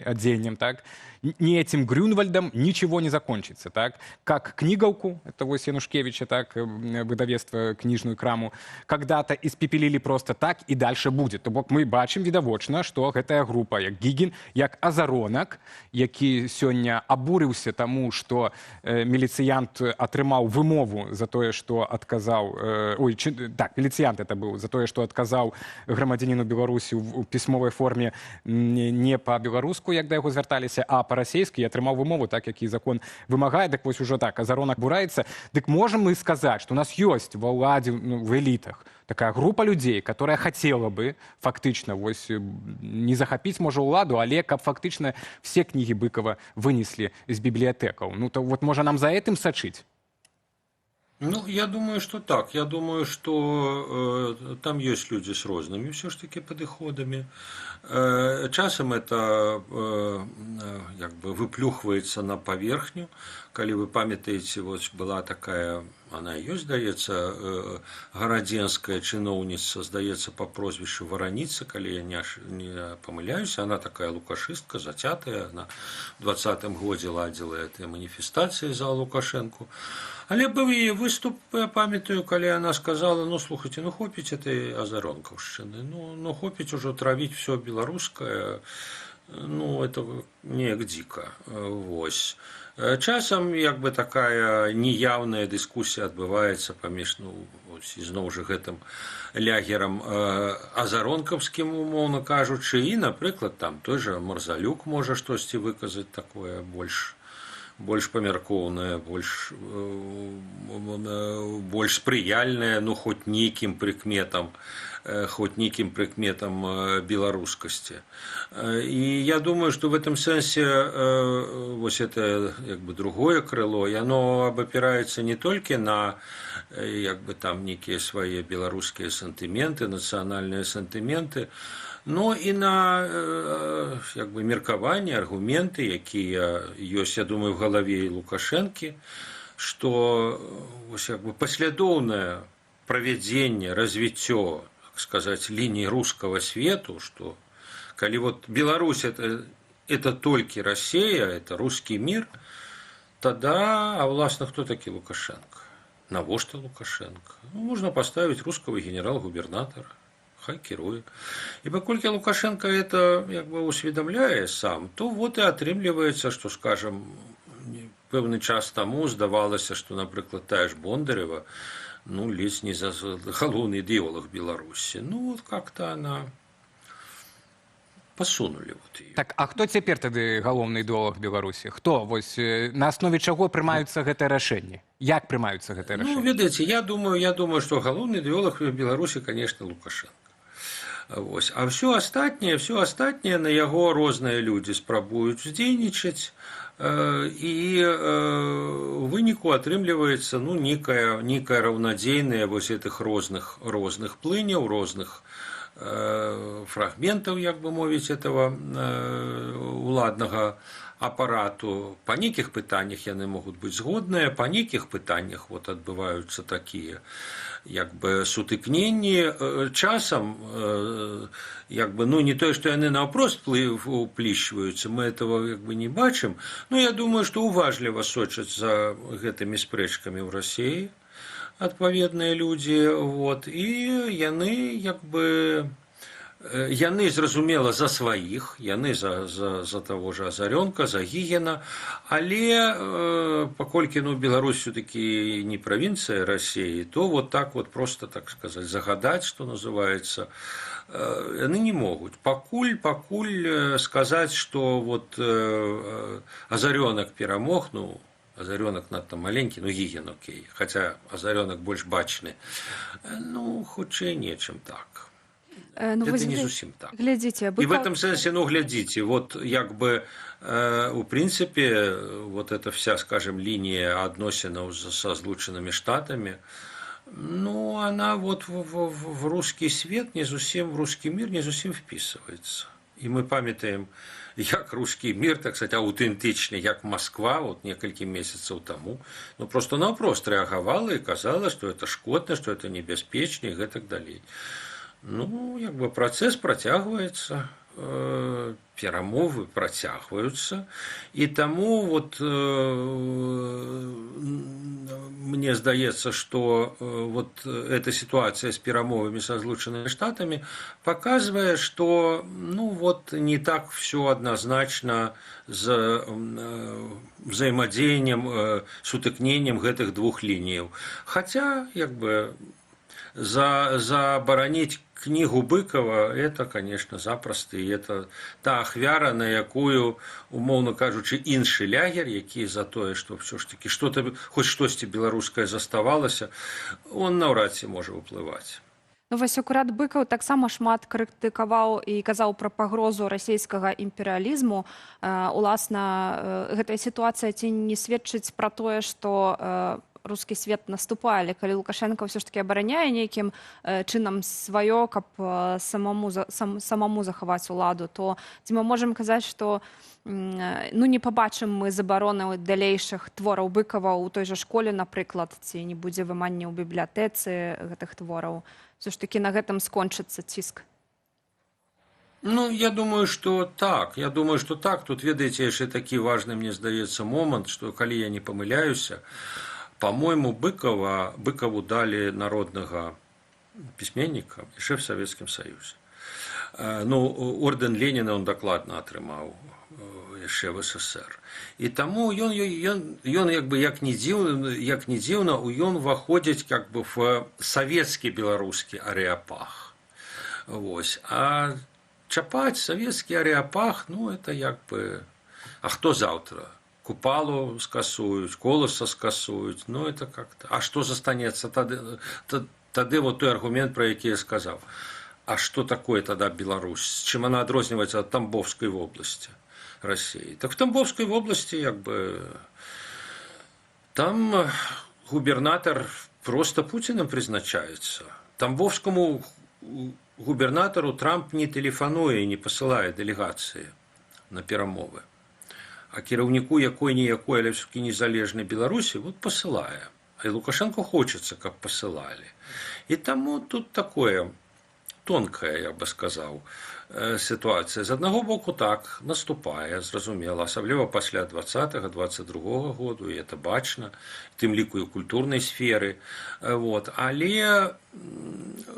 адзеннем, так, не этим Грюнвальдом ничего не закончится, так, как книговку, это вось Янушкевича, так, выдавецтва, кніжную краму, когда-то испепелили просто так, и дальше будет. То бок мы бачым відавочна, што гэтая група, як Гігін, як Азаронак, які сёння абурыўся таму, што міліцыянт атрымаў вымову за тое, што адказаў, ой, так, міліцыянт это быў, за тое, што адказаў грамадзяніну Беларусі ў пісьмовай форме не па-беларуску, як да яго звярталіся, а па-расейску, і атрымаў вымову, так, які закон вымагае. Дык вось ужо так Азаронак абураецца. Дык можам мы сказаць, што у нас ёсць ва ўладзе, ну, в элітах такая група людзей, которая хотела бы фактычна вось не захапіць, можа, ўладу, але каб фактычна все кнігі Быкава вынеслі з бібліятэкаў? Ну то вот, можа, нам за гэтым сачыць? Ну, я думаю, что так. Я думаю, что там есть люди с розными все ж таки падыходамі. Часам это як бы выплюхваецца на паверхню. Калі вы памятаеце, вот была такая, она ёсць, здаецца, гарадзенская чыноўніца, здаецца, па прозвішчу Вараніца, калі я не памыляюся, она такая лукашыстка зацятая, она в 20-м годзе ладзіла гэтыя маніфестацыі за Лукашэнку. Але быў яе выступ, я памятаю, калі она сказала: «Ну, слухайте, ну хопіць этой азаронкаўшчыны, ну хопіць ужо травіць все беларускае, ну это неяк дзіка». Вось. Часам як бы такая неяўная дыскусія адбываецца паміж, ну, ізноў жа, гэтым лягерам азаронкаўскім, умоўна кажучы, і, напрыклад, там той жа Марзалюк можа штосьці выказаць такое больш Больш памяркоўная, больш спрыяльная, ну, хоць нейкім прыкметам беларускасці. І я думаю, что в этом сэнсе вось это як бы другое крыло, яно абапіраецца не толькі на як бы там нейкія свае беларускія сантыменты, нацыянальныя сантыменты, но і на як бы меркаванне, аргументы, якія ёсць, я думаю, в галаве і Лукашэнкі, што вось як бы паслядоўнае правядзенне, развіццё, так сказать, лініі рускага свету, что калі вот Беларусь это толькі Россия, это русский мир, тогда, а власна, хто такі Лукашенко? Навошта Лукашенко? Ну, можно поставить русского генерал-губернатора, хай кіруе. І паколькі Лукашенко это як бы усведамляе сам, то вот і атрымліваецца, што, скажем, пэўны час таму здавалася, што, напрыклад, тая ж Бондарева, ну, ледзь не за галоўны ідэолог Беларусі. Ну, вот как-то она посунули вот ее. Так, а хто цяпер тады галоўны ідэолог Беларусі? Хто? Вось на аснове чаго прымаюцца гэтыя рашэнні? Як прымаюцца гэтыя Ну, рашэнні? Ведаеце, я думаю, что галоўны ідэолог Беларусі, конечно, Лукашенко. Вось. А все астатняе на яго розныя людзі спрабуюць уздзейнічаць, і у выніку атрымліваецца, ну, некая раўнадзейная вось гэтых розных плыняў, розных фрагментаў, як бы мовіць, этого уладнага апарату. Па нейкіх пытаннях яны могуць быць згодныя, па нейкіх пытаннях вот адбываюцца такія як бы сутыкненні. Часам як бы, ну, не тое, што яны наўпрост уплішчваюцца, мы этого як бы не бачым, но я думаю, што уважліва сочаць за гэтымі спрэчкамі ў Расіі адпаведныя людзі, вот, і яны як бы яны, зразумела, за сваіх, яны за таго же Азарёнка, за Гігіна, але паколькі, ну, Беларусь все-таки не правінцыя Расіі, то вот так вот просто, так сказать, загадаць, что называется, яны не могуць. Пакуль сказаць, что вот Азарёнак перамог, ну, Азарёнак надта маленькі, ну, Гігін, окей, хотя Азарёнак больш бачны, ну, хутчэй нечым так. Ну, это вось не зусім так. Глядзіце, И в этом сэнсе, ну, глядзіце, вот як бы, у прынцыпе, вот эта вся, скажем, линия адносінаў са Злучанымі Штатамі, ну, она вот в русский свет не зусім, в русский мир не зусім вписывается. І мы памятаем, як русский мир, так сказать, аўтэнтычны, як Москва, вот некалькі месяцаў таму, ну, просто наўпрост рэагавала і казала, что это шкодна, что это небяспечна і гэтак далей. Ну, як бы працэс працягваецца, перамовы працягваюцца, і таму вот мне здаецца, што вот эта сітуацыя з перамовамі са Злучанымі Штатамі паказвае, што, ну, вот не так все адназначна з взаемадзеяннем, сутыкненнем гэтых двух лініяў. Хаця як бы забараніць кнігу Быкова — это, конечно, запросто, і это та ахвяра, на якую, умоўна кажучы, іншы лягер, які за тое, што ўсё ж таки что-то, хоць штосьці беларускае заставалася, он наўрад ці можа ўплываць. Ну, вось акурат Быкаў таксама шмат крытыкаваў і казаў пра пагрозу расійскага імперыялізму. Уласна, гэтая сітуацыя ці не сведчыць пра тое, што рускі свет наступае, але калі Лукашенко ўсё ж такі абараняе нейкім чынам сваё, каб самому захаваць уладу, то ці мы можам казаць, што ну, не пабачым мы забароны далейшых твораў Быкава ў той жа школе, напрыклад, ці не будзе вымання ў бібліятэцы гэтых твораў? Все ж таки на гэтым скончыцца ціск? Ну, я думаю, что так. Я думаю, что так. Тут, ведаеце, яшчэ такі важны, мне здаецца, момант, што, калі я не памыляюся, по-моему, Быкаву далі народнага пісьменніка яшчэ в Савецкім Саюзе. Ну, ордэн Леніна он дакладна атрымаў яшчэ в СССР. І таму ён як бы, як не дзіўна, ён уваходзіць как бы в савецкі беларускі арэапаг. Вось. А чапаць савецкі арэапаг, ну, это як бы, а хто заўтра? Купалу скасуюць, Коласа скасуюць. Ну, это как-то. А што застанецца тады? Тады вот той аргумент, пра які я сказаў. А что такое тогда Беларусь? Чым она адрозніваецца ад Тамбовской области России? Так в Тамбовской области, як бы, там губернатор просто Путиным призначается. Тамбовскому губернатору Трамп не тэлефануе і не пасылае дэлегацыі на перамовы. А кіраўніку якой-ніякой, але все-таки незалежнай Беларусі вот пасылае. А і Лукашенко хочется, каб пасылалі. І таму тут такое тонкая, я бы сказаў, сітуацыя. З аднаго боку, так, наступае, зразумела, асабліва пасля 20, 22 году, і это бачна, тым ліку і культурнай сферы. Вот. Але,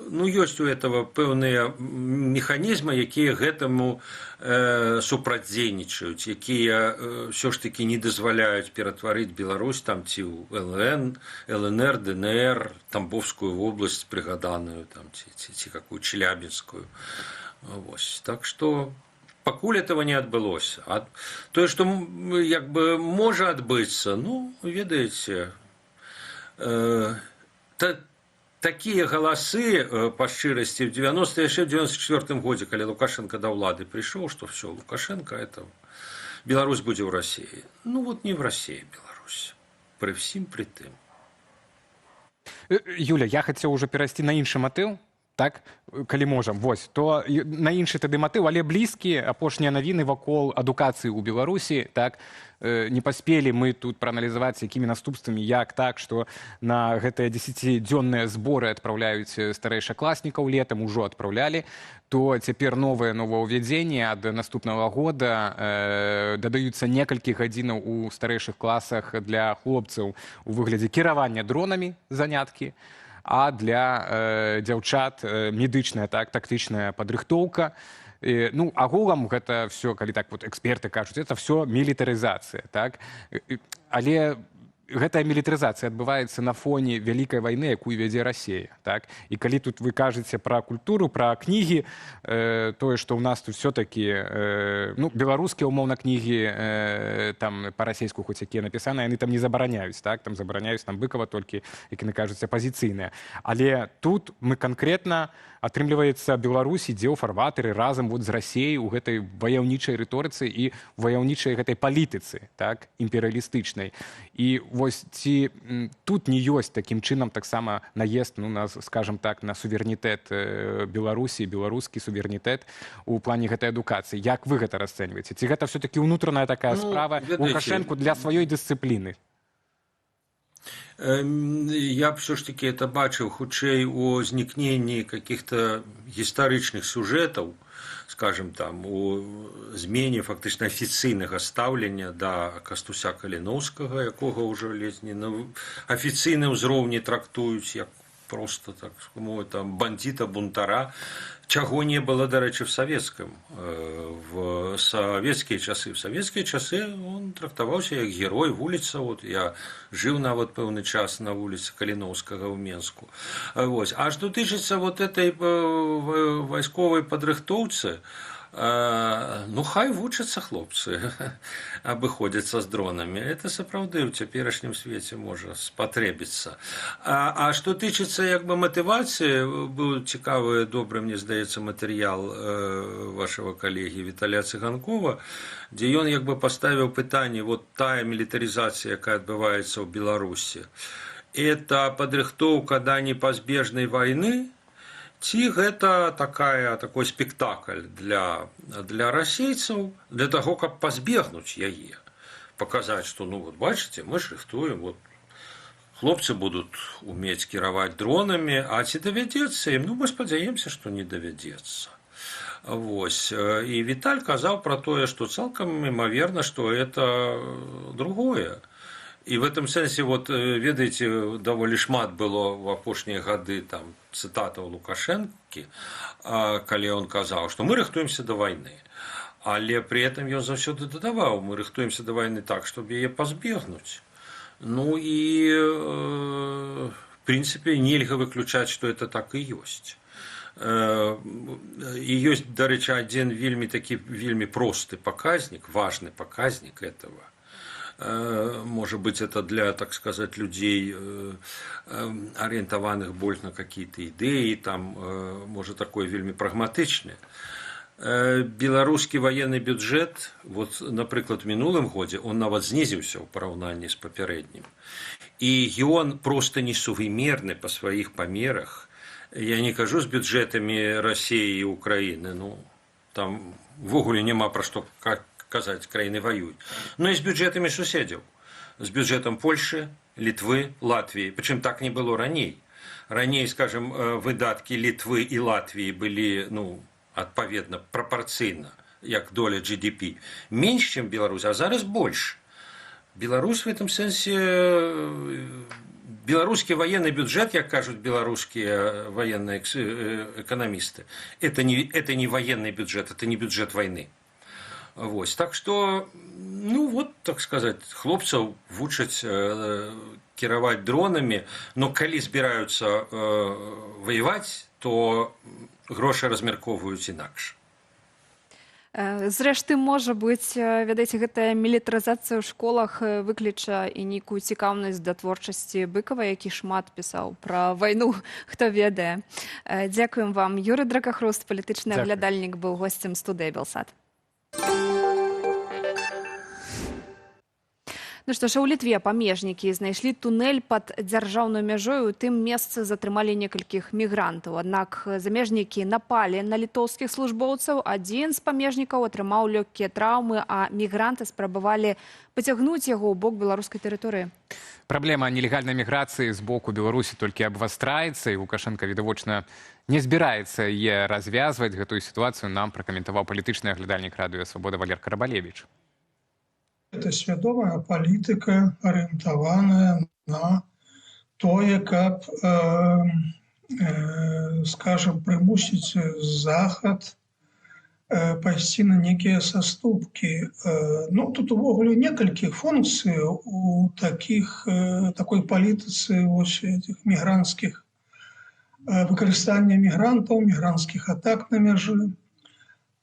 ну, ёсць у этого пэўныя механізмы, якія гэтаму супрацьдзейнічаюць, якія ўсё ж такі не дазваляюць ператварыць Беларусь там ці ў ЛН, ЛНР, ДНР, Тамбовскую вобласць прыгаданую там, ці какую Челябинскую. Вось. Так што пакуль этого не адбылося. А тое, што як бы можа адбыцца, ну, ведаеце, такія галасы, па шчырасці, в 90, яшчэ в 94 годзе, калі Лукашенко да ўлады прыйшоў, што все, Лукашенко — это Беларусь будзе ў России. Ну вот не в России Беларусь. Пры всім пры тым. Юля, я хацеў ужо перайсці на іншы матыў, так, калі можам. Вось, то на іншы тады матыў, але блізкі. Апошнія навіны вакол адукацыі ў Беларусі, так, не паспелі мы тут прааналізаваць, якімі наступствамі, як так, што на гэтыя дзесяцідзённыя зборы адпраўляюць старэйшакласнікаў, летам ужо адпраўлялі, то цяпер новае новаўвядзенне: ад наступнага года дадаюцца некалькі гадзінаў у старэйшых класах для хлопцаў у выглядзе кіравання дронамі заняткі, а для дзяўчат медычная, так, тактычная падрыхтоўка. І, ну, агулам гэта все, калі так вот эксперты кажуць, это все мілітарызацыя, так. Але гэтая мілітарызацыя адбываецца на фоне вялікай вайны, якую вядзе Расея, так. І калі тут вы кажаце пра культуру, пра кнігі, тое, што ў нас тут все-таки ну, беларускія умоўна кнігі там па-расейску хоць якія напісаны, яны там не забараняюць, так, там забараняюць там Быкова толькі, як яны кажуць, апазіцыйныя. Але тут мы канкрэтна, атрымліваецца, Беларусь ідзе ў фарватары разам вот з Расеяй у гэтай ваяўнічай рыторыцы і ваяўнічай гэтай палітыцы, так, імперыялістычнай. І вось ці тут не ёсць такім чынам таксама наезд, ну, на, скажем так, на суверэнітэт Беларусі, беларускі суверэнітэт у плане гэтай адукацыі? Як вы гэта расцэньваеце? Ці гэта все-таки ўнутраная такая Ну, справа ведаеце, Лукашэнку для сваёй дысцыпліны? Я б все ж таки это бачыў хутчэй у знікненні каких-то гістарычных сюжэтаў, скажем, там, у змене фактычна афіцыйнага стаўлення да Кастуся Каліноўскага, якога ўжо ледзь не на афіцыйным узроўні трактуюць як просто, так мовіць, там, бандита, бунтара, чаго не было, дарэчы, в савецкія часы. В савецкія часы он трактаваўся як герой. Вуліца, вот я жыў нават пэўны час на вуліцы Каліноўскага ў Менску. Вось. А што тычыцца вот этой вайсковай падрыхтоўцы, ну, хай вучацца хлопцы абыходзяцца з дронамі. Это сапраўды ў цяперашнім свеце можа спатрэбіцца. А што тычыцца як бы матывацыі, быў цікавы, добры, мне здаецца, матэрыял вашего калегі Віталя Цыганкова, дзе ён як бы паставіў пытанне: вот тая мілітарызацыя, якая адбываецца ў Беларусі, это падрыхтоўка да непазбежнай вайны ці гэта такой спектакль для расейцаў, для таго, каб пазбегнуць яе, паказаць, што, ну вот бачыце, мы ж рыхтуем, вот хлопцы будут уметь кіраваць дронамі, а ці давядзецца ім? Ну, мы спадзяемся, што не давядзецца. Вось. І Віталь казаў пра тое, што цалкам імаверна, што это другое. І в этом сэнсе, вот, ведаеце, даволі шмат было в апошнія гады там цытатаў Лукашэнкі, калі он казаў, што мы рыхтуемся да вайны. Але при этом ён заўсёды дадаваў: мы рыхтуемся да вайны так, чтобы яе пазбегнуць. Ну і в принципе нельга выключаць, што это так і ёсць. І ёсць, дарэчы, адзін вельмі такі, вельмі просты паказнік, важны паказнік этого. Можа быть, это для, так сказать, людей, арыентаваных больш на какие-то ідэі, там, можа, такое вельмі прагматычнае. Беларускі военный бюджет, вот, напрыклад, в мінулым годзе он нават знізіўся ў параўнанні з папярэднім. І ён проста несувымерны па сваіх памерах. Я не кажу з бюджэтамі Расіі і Украіны, ну, там увогуле няма пра што казаць, краіны ваююць. Но і з бюджэтамі суседзяў, з бюджэтам Польшы, Літвы, Латвіі. Прычым так не было раней. Раней, скажем, выдаткі Літвы і Латвіі былі, ну, адпаведна, прапарцыйна, як доля GDP, менш, чым Беларусь, а зараз больш. Беларусь в этом сэнсе, беларускі военный бюджет, як кажуць беларускія военные эканамісты, это не военный бюджет, это не бюджет войны. Вось. Так что, ну вот, так сказать, хлопцаў вучаць кіраваць дронамі, но калі збіраюцца ваяваць, то грошы размяркоўваюць інакш. Зрэшты, можа быць, ведаеце, гэтая мілітарызацыя ў школах выкліча і нейкую цікаўнасць да творчасці Быкава, які шмат пісаў пра вайну, хто ведае. Дзякуем вам. Юры Дракахруст, палітычны Дзякуй. аглядальнік, быў госцем студыі Белсат. Ну што ж, а ў Літве памежнікі знайшлі тунэль пад дзяржаўнай мяжой. У тым месцы затрымалі некалькіх мігрантаў. Аднак замежнікі напалі на літоўскіх службоўцаў. Адзін з памежнікаў атрымаў лёгкія траўмы, а мігранты спрабавалі пацягнуць яго ў бок беларускай тэрыторыі. Праблема нелегальнай міграцыі з боку Беларусі толькі абвастраецца, і Лукашэнка відавочна не збіраецца яе развязваць. Гэтую сітуацыю нам пракаментаваў палітычны аглядальнік Радыё Свабода Валер Карабалевіч. Это свядомая палітыка, арыентаваная на тое, каб, скажем, прымусіць Захад пайсці на некія саступкі. Ну, тут увогуле некалькі функцый у такой палітыцы вось этих мігрантскіх, выкарыстання мігрантаў, мігрантскіх атак на мяжы.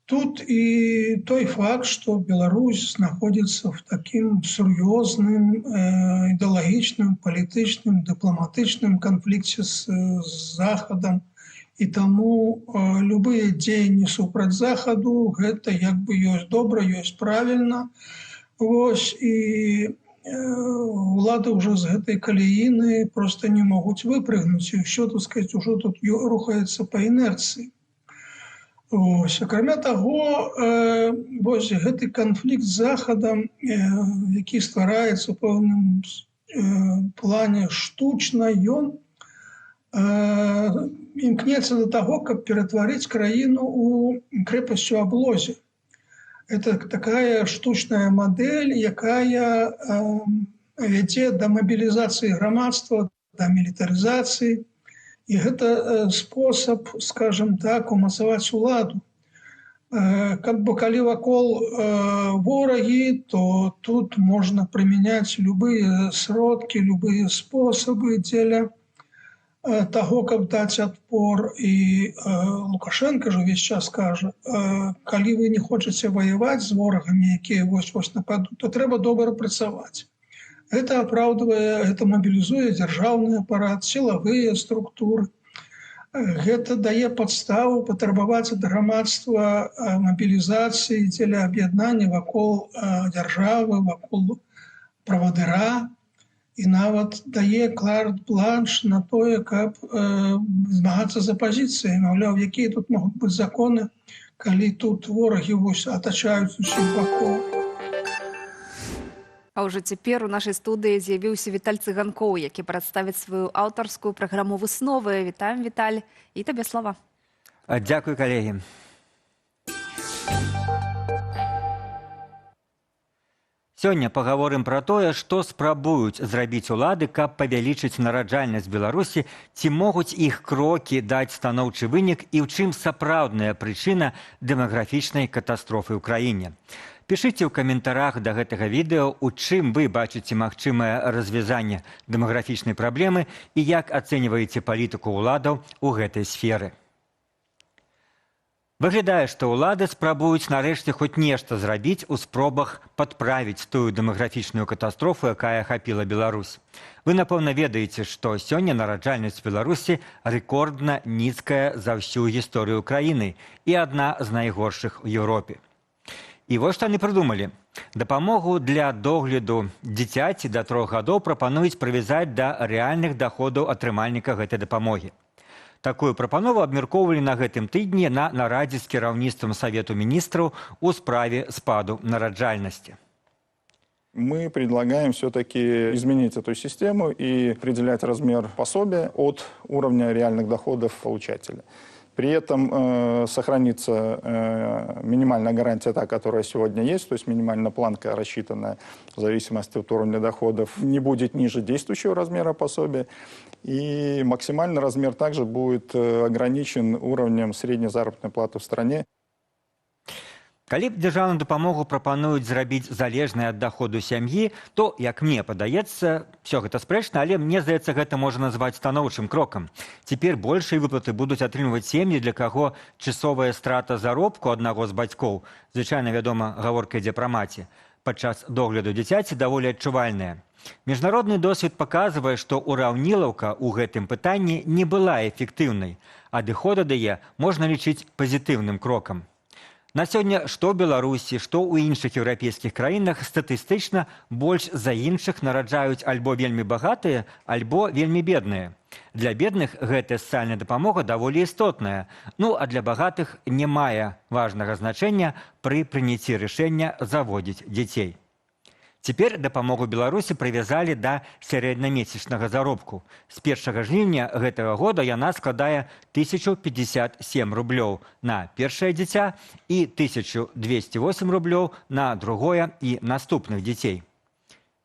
Тут і той факт, што Беларусь знаходзіцца в такім сур'ёзным ідэалагічным, палітычным, дыпламатычным канфлікце з Захадам. І таму любыя дзеянні супраць Захаду гэта як бы ёсць добра, ёсць правільна. Вось, і улады ўжо з гэтай каляіны проста не могуць выпрыгнуць, і ўсё, так сказать, ужо тут рухаецца па інерцыі. Ось, акрамя таго, вось гэты канфлікт з Захадам, які ствараецца ў пэўным плане штучна, ён імкнецца да таго, каб ператварыць краіну ў крэпасць у аблозе. Это такая штучная мадэль, якая вядзе да мабілізацыі грамадства, да мілітарызацыі. І гэта спосаб, скажем так, умацаваць уладу. Как бы калі вакол ворагі, то тут можна прымяняць любыя сродкі, любыя спосабы дзеля таго, каб даць адпор. І Лукашэнка ж увесь час кажа, калі вы не хочаце ваяваць з ворагамі, якія вось-вось нападуць, то трэба добра працаваць. Гэта апраўдвае, гэта мабілізуе дзяржаўны апарат, сілавыя структуры. Гэта дае падставу патрабаваць ад грамадства мабілізацыі дзеля аб'яднання вакол дзяржавы, вакол правадыра, і нават дае карт-бланш на тое, каб змагацца з апазіцыяй. Маўляў, якія тут могуць быць законы, калі тут ворагі вось атачаюць усіх бакоў. А ўжо цяпер у нашай студыі з'явіўся Віталь Цыганкоў, які прадставіць сваю аўтарскую праграму «Высновы». Вітаем, Віталь, і табе слова. Дзякуй, калегі. Сёння пагаворым пра тое, што спрабуюць зрабіць улады, каб павялічыць нараджальнасць Беларусі, ці могуць іх крокі даць станоўчы вынік і ў чым сапраўдная прычына дэмаграфічнай катастрофы ў краіне. Пішыце ў каментарах да гэтага відэа, у чым вы бачыце магчымае развязанне дэмаграфічнай праблемы і як ацэньваеце палітыку ўладаў у гэтай сферы. Выглядае, што ўлады спрабуюць нарэшце хоць нешта зрабіць у спробах падправіць тую дэмаграфічную катастрофу, якая ахапіла Беларусь. Вы, напэўна, ведаеце, што сёння нараджальнасць Беларусі рэкордна нізкая за ўсю гісторыю краіны і адна з найгоршых у Еўропе. І вось што яны прыдумалі. Дапамогу для догляду дзіцяці да 3 гадоў прапануюць прывязаць да рэальных даходаў атрымальніка гэтай дапамогі. Такую прапанову абмяркоўвалі на гэтым тыдні на нарадзе з кіраўніцтвам Савету міністраў у справе спаду нараджальнасці. Мы предлагаем все-таки изменить эту систему и определять размер пособия от уровня реальных доходов получателя. При этом сохранится минимальная гарантия, та, которая сегодня есть, то есть минимальная планка, рассчитанная в зависимости от уровня доходов, не будет ниже действующего размера пособия. И максимальный размер также будет ограничен уровнем средней заработной платы в стране. Калі б дзяржаўную дапамогу прапануюць зрабіць залежнай ад даходу сям'і, то, як мне падаецца, всё гэта спрэчна, але мне здаецца, гэта можна назваць станоўчым крокам. Цяпер большыя выплаты будуць атрымліваць сем'і, для каго часовая страта заробку аднаго з бацькоў, звычайна, вядома, гаворка ідзе пра маці, падчас догляду дзіцяці даволі адчувальная. Міжнародны досвед паказвае, што ўраўнілаўка ў гэтым пытанні не была эфектыўнай. Адыход ад яе можна лічыць пазітыўным крокам. На сёння што ў Беларусі, што ў іншых еўрапейскіх краінах статыстычна больш за іншых нараджаюць альбо вельмі багатыя, альбо вельмі бедныя. Для бедных гэтая сацыяльная дапамога даволі істотная, ну а для багатых не мае важнага значэння пры прыняцці рашэння заводзіць дзяцей. Цяпер дапамогу Беларусі прывязалі да сярэднямесячнага заробку. З 1 жніўня гэтага года яна складае 1057 рублёў на першае дзіця і 1208 рублёў на другое і наступных дзяцей.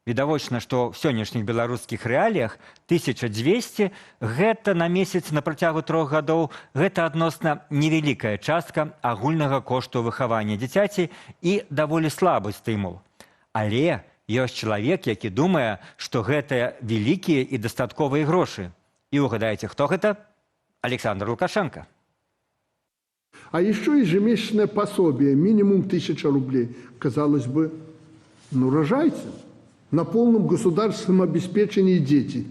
Відавочна, што ў сённяшніх беларускіх рэаліях 1200 гэта на месяц на працягу 3 гадоў, гэта адносна невялікая частка агульнага кошту выхавання дзіцяці і даволі слабы стымул. Але ёсць чалавек, які думае, што гэта вялікія і дастатковыя грошы. І угадайце, хто гэта? Александр Лукашенко. А еще ежемесячное пособие, минимум 1000 рублей. Казалось бы, ну рожайте. На полном государственном обеспечении дети.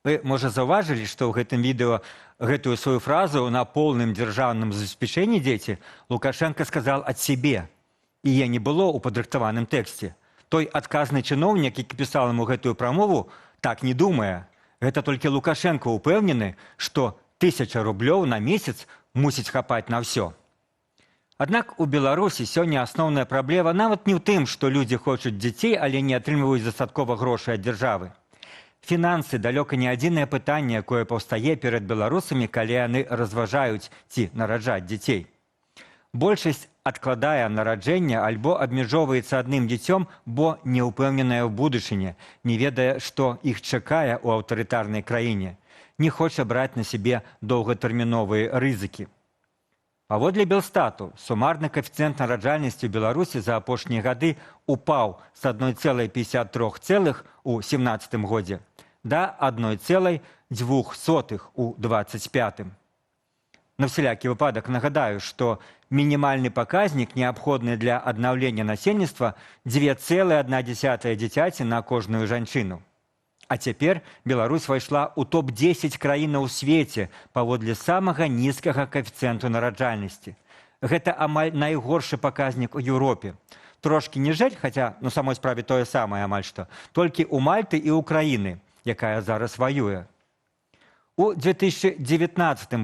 Вы, можа, заўважылі, што ў гэтым відэо гэтую сваю фразу «на полным дзяржаўным забеспячэнні дзеці» Лукашенко сказал ад сябе. Яе не было ў падрыхтаваным тэксце. Той адказны чыноўнік, які пісаў яму гэтую прамову, так не думае. Гэта толькі Лукашенко ўпэўнены, што 1000 рублёў на месяц мусіць хапаць на ўсё. Аднак у Беларусі сёння асноўная праблема нават не ў тым, што людзі хочуць дзяцей, але не атрымліваюць дастаткова грошай ад дзяржавы. Фінансы далёка не адзінае пытанне, якое паўстае перад беларусамі, калі яны разважаюць ці нараджаць дзяцей. Большасць адкладае нараджэнне альбо абмяжоўваецца адным дзіцём, бо не ўпэўненая ў будучыні, не ведае, што іх чакае ў аўтарытарнай краіне, не хоча браць на сябе доўгатэрміновыя рызыкі. Паводле Белстату, сумарны каэфіцыент нараджальнасці ў Беларусі за апошнія гады упаў з 1,53 у 17 годзе да 1,02 у 25. На всялякі выпадак нагадаю, што мінімальны паказнік, неабходны для аднаўлення насельніцтва, 2,1 дзіцяці на кожную жанчыну. А цяпер Беларусь увайшла ў топ-10 краінаў у свеце паводле самага нізкага каэфіцыенту нараджальнасці. Гэта амаль найгоршы паказнік у Еўропе. Трошкі ніжэй, хаця на самой справе тое самае амаль што, толькі ў Мальты і Украіны, якая зараз ваюе. У 2019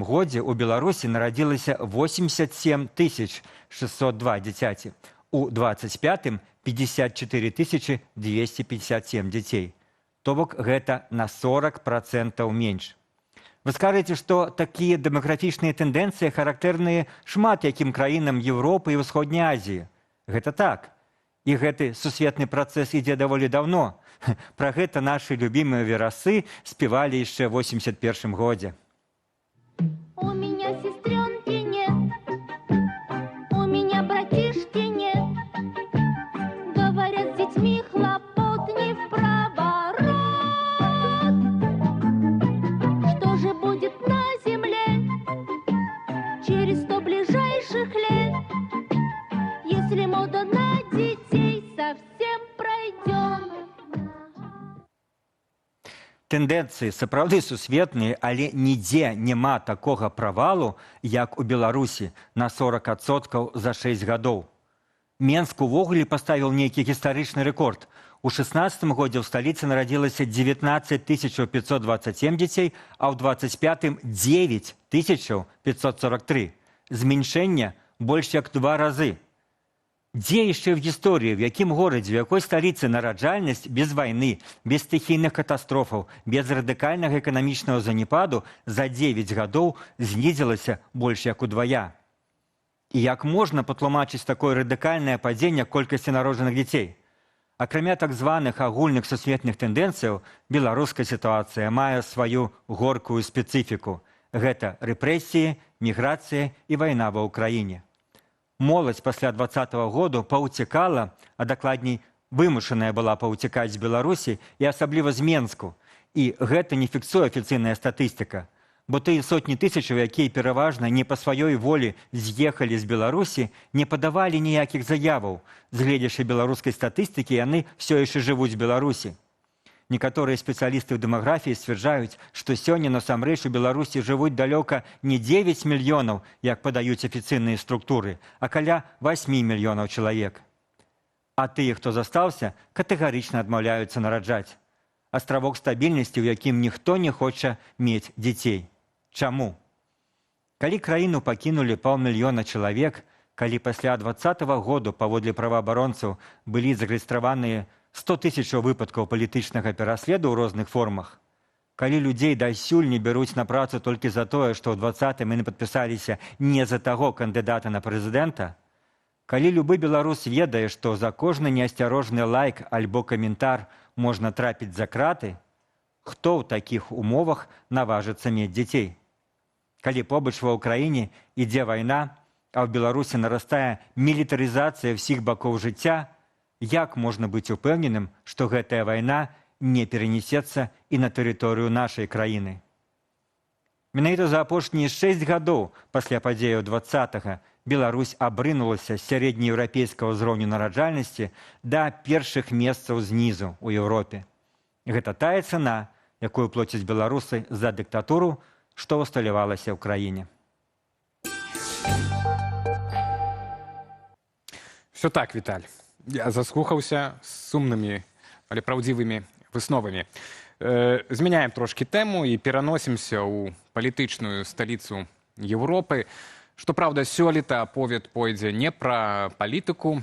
годзе ў Беларусі нарадзілася 87 602 дзіцяці, у 25-м 54 257 дзяцей. То бок гэта на 40% менш. Вы скажаце, што такія дэмаграфічныя тэндэнцыі характэрныя шмат якім краінам Еўропы і Усходняй Азіі. Гэта так. І гэты сусветны працэс ідзе даволі даўно. Пра гэта нашы любімыя верасы спявалі яшчэ ў 81 годзе. У меня сестренки нет, у меня братишки нет. Говорят, с детьми хлопот не впроворот. Что же будет на земле через 100 ближайших Тэндэнцыі сапраўды сусветныя, але нідзе няма такога правалу, як у Беларусі на 40% за 6 гадоў. Менск увогуле паставіў нейкі гістарычны рэкорд. У 16 годзе ў сталіцы нарадзілася 19 527 дзяцей, а ў 25 9 543. Змяншэнне больш як 2 разы. Дзе яшчэ ў гісторыі, в якім горадзе, у якой сталіцы нараджальнасць без вайны, без стыхійных катастрофаў, без радыкальнага эканамічнага занепаду за 9 гадоў знізілася больш як удвая? І як можна патлумачыць такое радыкальнае падзенне колькасці народжаных дзяцей? Акрамя так званых агульных сусветных тэндэнцыяў, беларуская сітуацыя мае сваю горкую спецыфіку. Гэта рэпрэсіі, міграцыя і вайна ва Ўкраіне. Моладзь пасля 20-го году паўцікала, а дакладней, вымушаная была паўцікаць з Беларусі і асабліва з Менску. І гэта не фіксуе афіцыйная статыстыка. Бо тыя сотні тысячаў, якія пераважна не па сваёй волі з'ехалі з Беларусі, не падавалі ніякіх заяваў. З гледзяшча беларускай статыстыкі яны ўсё яшчэ жывуць у Беларусі. Некаторыя спецыялісты ў дэмаграфіі сцвярджаюць, што сёння насамрэч у Беларусі жывуць далёка не 9 мільёнаў, як падаюць афіцыйныя структуры, а каля 8 мільёнаў чалавек. А тыя, хто застаўся, катэгарычна адмаўляюцца нараджаць. Астравок стабільнасці, у якім ніхто не хоча мець дзяцей. Чаму? Калі краіну пакінулі паўмільёна чалавек, калі пасля 20-го году паводле праваабаронцаў былі зарэгістраваныя 100 тысячаў выпадкаў палітычнага пераследу ў розных формах, калі людзей дасюль не бяруць на працу толькі за тое, што ў 20-м яны падпісаліся не за таго кандыдата на прэзідэнта, калі любы беларус ведае, што за кожны неасцярожны лайк альбо каментар можна трапіць за краты, хто ў такіх умовах наважыцца мець дзяцей? Калі побач ва Ўкраіне ідзе вайна, а ў Беларусі нарастае мілітарызацыя ўсіх бакоў жыцця, як можна быць упэўненым, што гэтая вайна не перанесецца і на тэрыторыю нашай краіны? Менавіта за апошнія 6 гадоў пасля падзеяў 20-го Беларусь абрынулася з сярэднееўрапейскага ўзроўню нараджальнасці да першых месцаў знізу ў Еўропе. Гэта тая цана, якую плоцяць беларусы за дыктатуру, што ўсталявалася ў краіне. Всё так, Віталь. Я заслухаўся з сумнымі, але праўдзівымі высновамі. Змяняем трошкі тэму і пераносімся ў палітычную сталіцу Еўропы. Што праўда, сёлета аповед пойдзе не пра палітыку.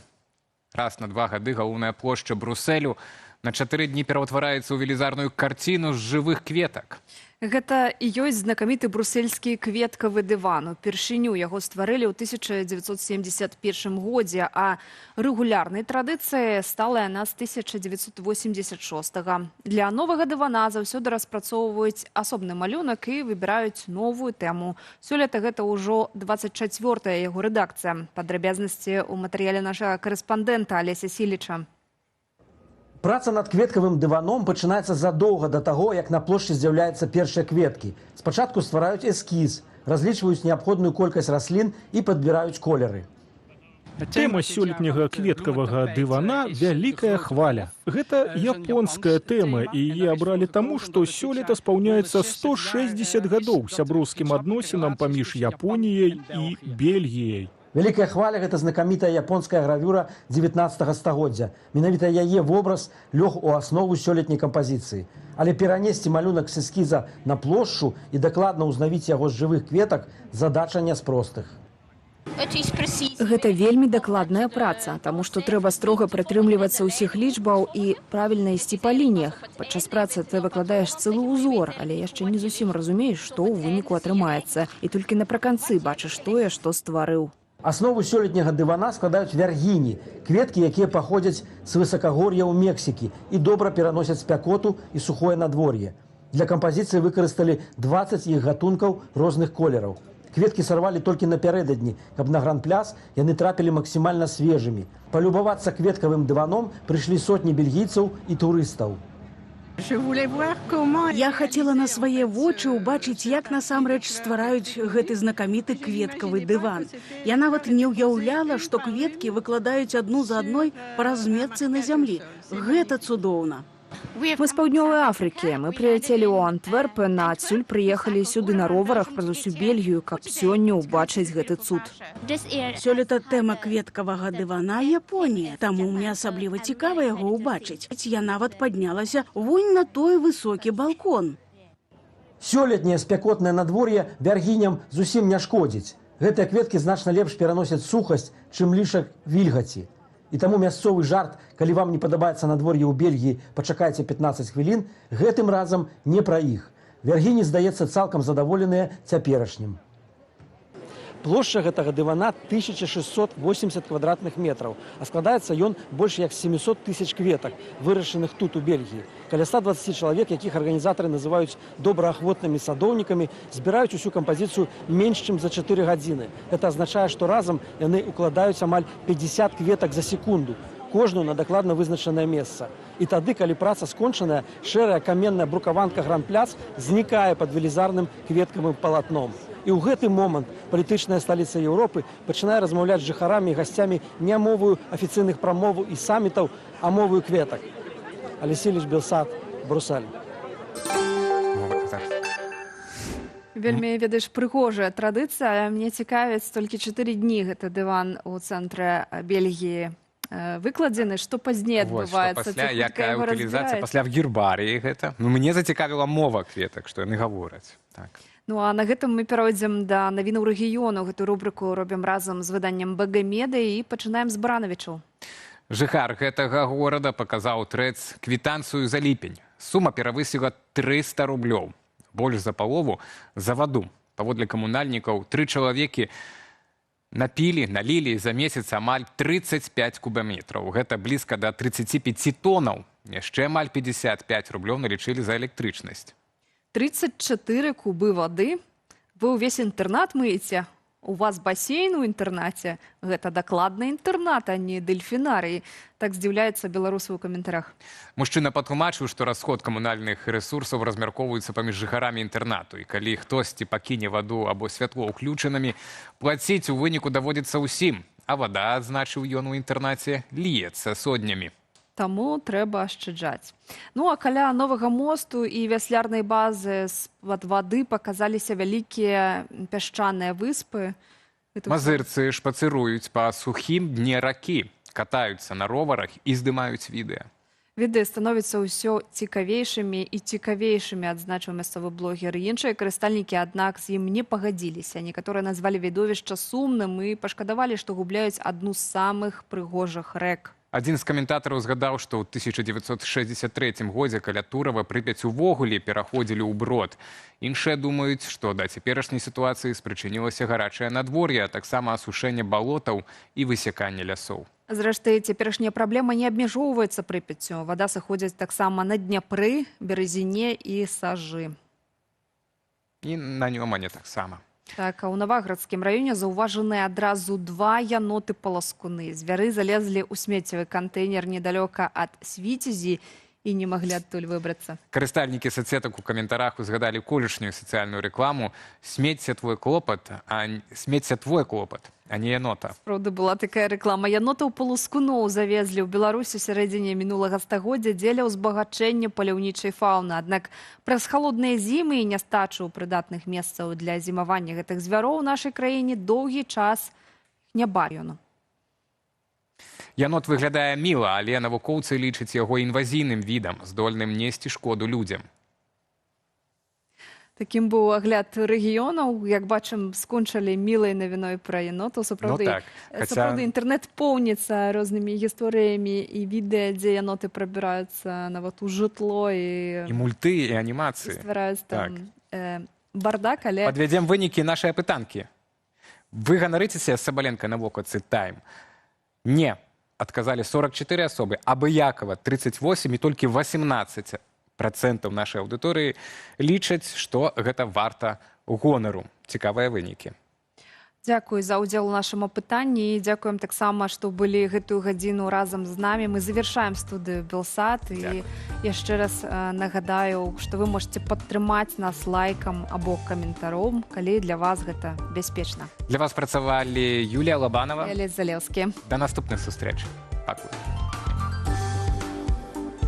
Раз на 2 гады галоўная плошча Брусселю на 4 дні пераўтвараецца ў велізарную карціну з жывых кветак. Гэта і ёсць знакаміты брусельскі кветкавы дыван. Упершыню яго стварылі ў 1971 годзе, а рэгулярнай традыцыяй стала яна з 1986-го. Для новага дывана заўсёды распрацоўваюць асобны малюнак і выбіраюць новую тэму. Сёлета гэта ўжо 24-я яго рэдакцыя. Падрабязнасці ў матэрыяле нашага карэспандэнта Алеся Сіліча. Праца над кветкавым дываном пачынаецца задоўга да таго, як на плошчы з'яўляюцца першыя кветкі. Спачатку ствараюць эскіз, разлічваюць неабходную колькасць раслін і падбіраюць колеры. Тэма сёлетняга кветкавага дывана «Вялікая хваля». Гэта японская тэма, і яе абралі таму, што сёлета спаўняецца 160 гадоў сяброўскім адносінам паміж Японіяй і Бельгіяй. Вялікая хваля – гэта знакамітая японская гравюра 19 стагоддзя. Менавіта яе вобраз лёг у аснову сёлетняй кампазіцыі. Але перанесці малюнак з эскіза на плошчу і дакладна ўзнавіць яго з жывых кветак – задача не з простых. Гэта вельмі дакладная праца, таму што трэба строга прытрымлівацца ўсіх лічбаў і правільна ісці па лініях. Падчас працы ты выкладаеш цэлы ўзор, але яшчэ не зусім разумееш, што ў выніку атрымаецца. І толькі напрыканцы бачыш тое, што стварыў. Аснову сёлетняга дывана складаюць вяргіні, кветкі, якія паходзяць з высакагор'я ў Мексікі і добра пераносяць спякоту і сухое надвор'е. Для кампазіцыі выкарысталі 20 іх гатункаў розных колераў. Кветкі сарвалі толькі напярэдадні, каб на гран-пляс яны трапілі максімальна свежымі. Палюбавацца кветкавым дываном прыйшлі сотні бельгійцаў і турыстаў. Я хацела на свае вочы ўбачыць, як насамрэч ствараюць гэты знакаміты кветкавы дыван. Я нават не ўяўляла, што кветкі выкладаюць адну за адной па разметцы на зямлі. Гэта цудоўна. Мы з Паўднёвай Афрыкі. Мы прыляцелі ў Антверпен, а адсюль прыехалі сюды на роварах праз усю Бельгію, каб сёння ўбачыць гэты цуд. Сёлета тэма кветкавага дывана — Японія, таму мне асабліва цікава яго ўбачыць. Я нават паднялася вунь на той высокі балкон. Сёлетняе спякотнае надвор'е вяргіням зусім не шкодзіць. Гэтыя кветкі значна лепш пераносяць сухасць, чым лішак вільгаці. І таму мясцовы жарт, калі вам не падабаецца надвор'е ў Бельгіі, пачакайце 15 хвілін, гэтым разам не пра іх. Вяргіні, здаецца, цалкам задаволеныя цяперашнім. Плошча гэтага дывана 1680 квадратных метраў, а складаецца ён больш як з 700 тысяч кветак, вырашаных тут, у Бельгіі. Каля 120 чалавек, якіх арганізатары называюць добраахвотнымі садоўнікамі, збіраюць усю кампазіцыю менш чым за 4 гадзіны. Гэта азначае, што разам яны укладаюць амаль 50 кветак за секунду, кожную на дакладна вызначанае месца. І тады, калі праца скончаная, шэрая каменная брукаванка Гран-пляц знікае пад велізарным кветкавым палатном. І ў гэты момант палітычная сталіца Еўропы пачынае размаўляць з жыхарамі і гасцямі не моваю афіцыйных прамоваў і самітаў, а моваю кветак. Алесь Іліч, Белсат, Брусэль. Вельмі, ведаеш, прыгожая традыцыя. Мне цікавіць, толькі 4 дні гэты дыван у цэнтры Бельгіі выкладзены, што пазней Вось, што адбываецца? пасля, Ці хутка якая яго утылізацыя разбіраюць? пасля, в гербарыі гэта? Ну, мне зацікавіла мова кветак, што яны гавораць, так. Ну а на гэтым мы пяройдзем да навінаў рэгіёну. Гэту рубрыку робім разам з выданнем БГ Медыя і пачынаем з Баранавічаў. Жыхар гэтага горада паказаў ТРЭЦ квітанцыю за ліпень. Сума перавысіла 300 рублёў. Больш за палову за ваду. Паводле камунальнікаў, тры чалавекі напілі, налілі за месяц амаль 35 кубаметраў. Гэта блізка да 35 тонаў. Яшчэ амаль 55 рублёў налічылі за электрычнасць. 34 кубы вады. Вы ўвесь інтэрнат мыеце? У вас басейн у інтэрнаце? Гэта дакладна інтэрнат, а не дэльфінарый. Так здзіўляюцца беларусы ў каментарах. Мужчына патлумачыў, што расход камунальных рэсурсаў размяркоўваецца паміж жыхарамі інтэрнату. І калі хтосьці пакіне ваду або святло ўключанымі, плаціць у выніку даводзіцца ўсім. А вада, адзначыў ён, у інтэрнаце льецца сотнямі. Таму трэба ашчаджаць. Ну а каля новага мосту і вяслярнай базы з-пад вады паказаліся вялікія пясчаныя выспы. Гэта ўсё Мазырцы шпацыруюць па сухім дне ракі, катаюцца на роварах і здымаюць відэа. Відэа становяцца ўсё цікавейшымі і цікавейшымі, адзначыў мясцовы блогер. Іншыя карыстальнікі, аднак, з ім не пагадзіліся. Некаторыя назвалі відовішча сумным і пашкадавалі, што губляюць адну з самых прыгожых рэк. Адзін з каментатараў згадаў, што ў 1963 годзе каля Турава Прыпяць увогуле пераходзілі ў брод. Іншыя думаюць, што да цяперашняй сітуацыі спрычынілася гарачае надвор'е, а таксама асушэнне балотаў і высяканне лясоў. Зрэшты, цяперашняя праблема не абмяжоўваецца Прыпяццю. Вада сыходзіць таксама на Дняпры, Беразіне і Сажы. І на Нёмане таксама. Так, а ў Наваградскім раёне заўважаныя адразу два яноты-паласкуны. Звяры залезлі ў смеццевы кантэйнер недалёка ад Свіцезі і не маглі адтуль выбрацца. Карыстальнікі сацсетак у каментарах узгадалі колішнюю сацыяльную рэкламу: «Смецце твой клопат, а смецце твой клопат, а не янота». Праўда, была такая рэклама. Янотаў палускуноў завезлі ў Беларусь у сярэдзіне мінулага стагоддзя дзеля ўзбагачэння паляўнічай фауны. Аднак праз халодныя зімы і нястачу прыдатных месцаў для зімавання гэтых звяроў у нашай краіне доўгі час не бачылі. Янот выглядае міла, але навукоўцы лічаць яго інвазійным відам, здольным несці шкоду людзям. Такім быў агляд рэгіёнаў. Як бачым, скончылі мілай навіной пра янотаў. Сапраўды, Ну так, хаця- сапраўды інтэрнэт поўніцца рознымі гісторыямі і відэа, дзе яноты прабіраюцца нават у жытло і, І мульты, і анімацыі. ствараюць там бардак, але Падвядзем вынікі нашай апытанкі. Вы ганарыцеся Сабаленка на вокладцы Time? Не, адказалі 44 асобы, абыякава 38, і толькі 18% нашай аўдыторыі лічаць, што гэта варта гонару. Цікавыя вынікі. Дзякуй за ўдзел у нашым апытанні і дзякуем таксама, што былі гэтую гадзіну разам з намі. Мы завершаем студыю Белсат, і яшчэ раз нагадаю, што вы можете падтрымаць нас лайкам або каментаром, калі для вас гэта бяспечна. Для вас працавалі Юлія Лабанова. Алесь Залеўскі. Да наступных сустрэч. Пакуль.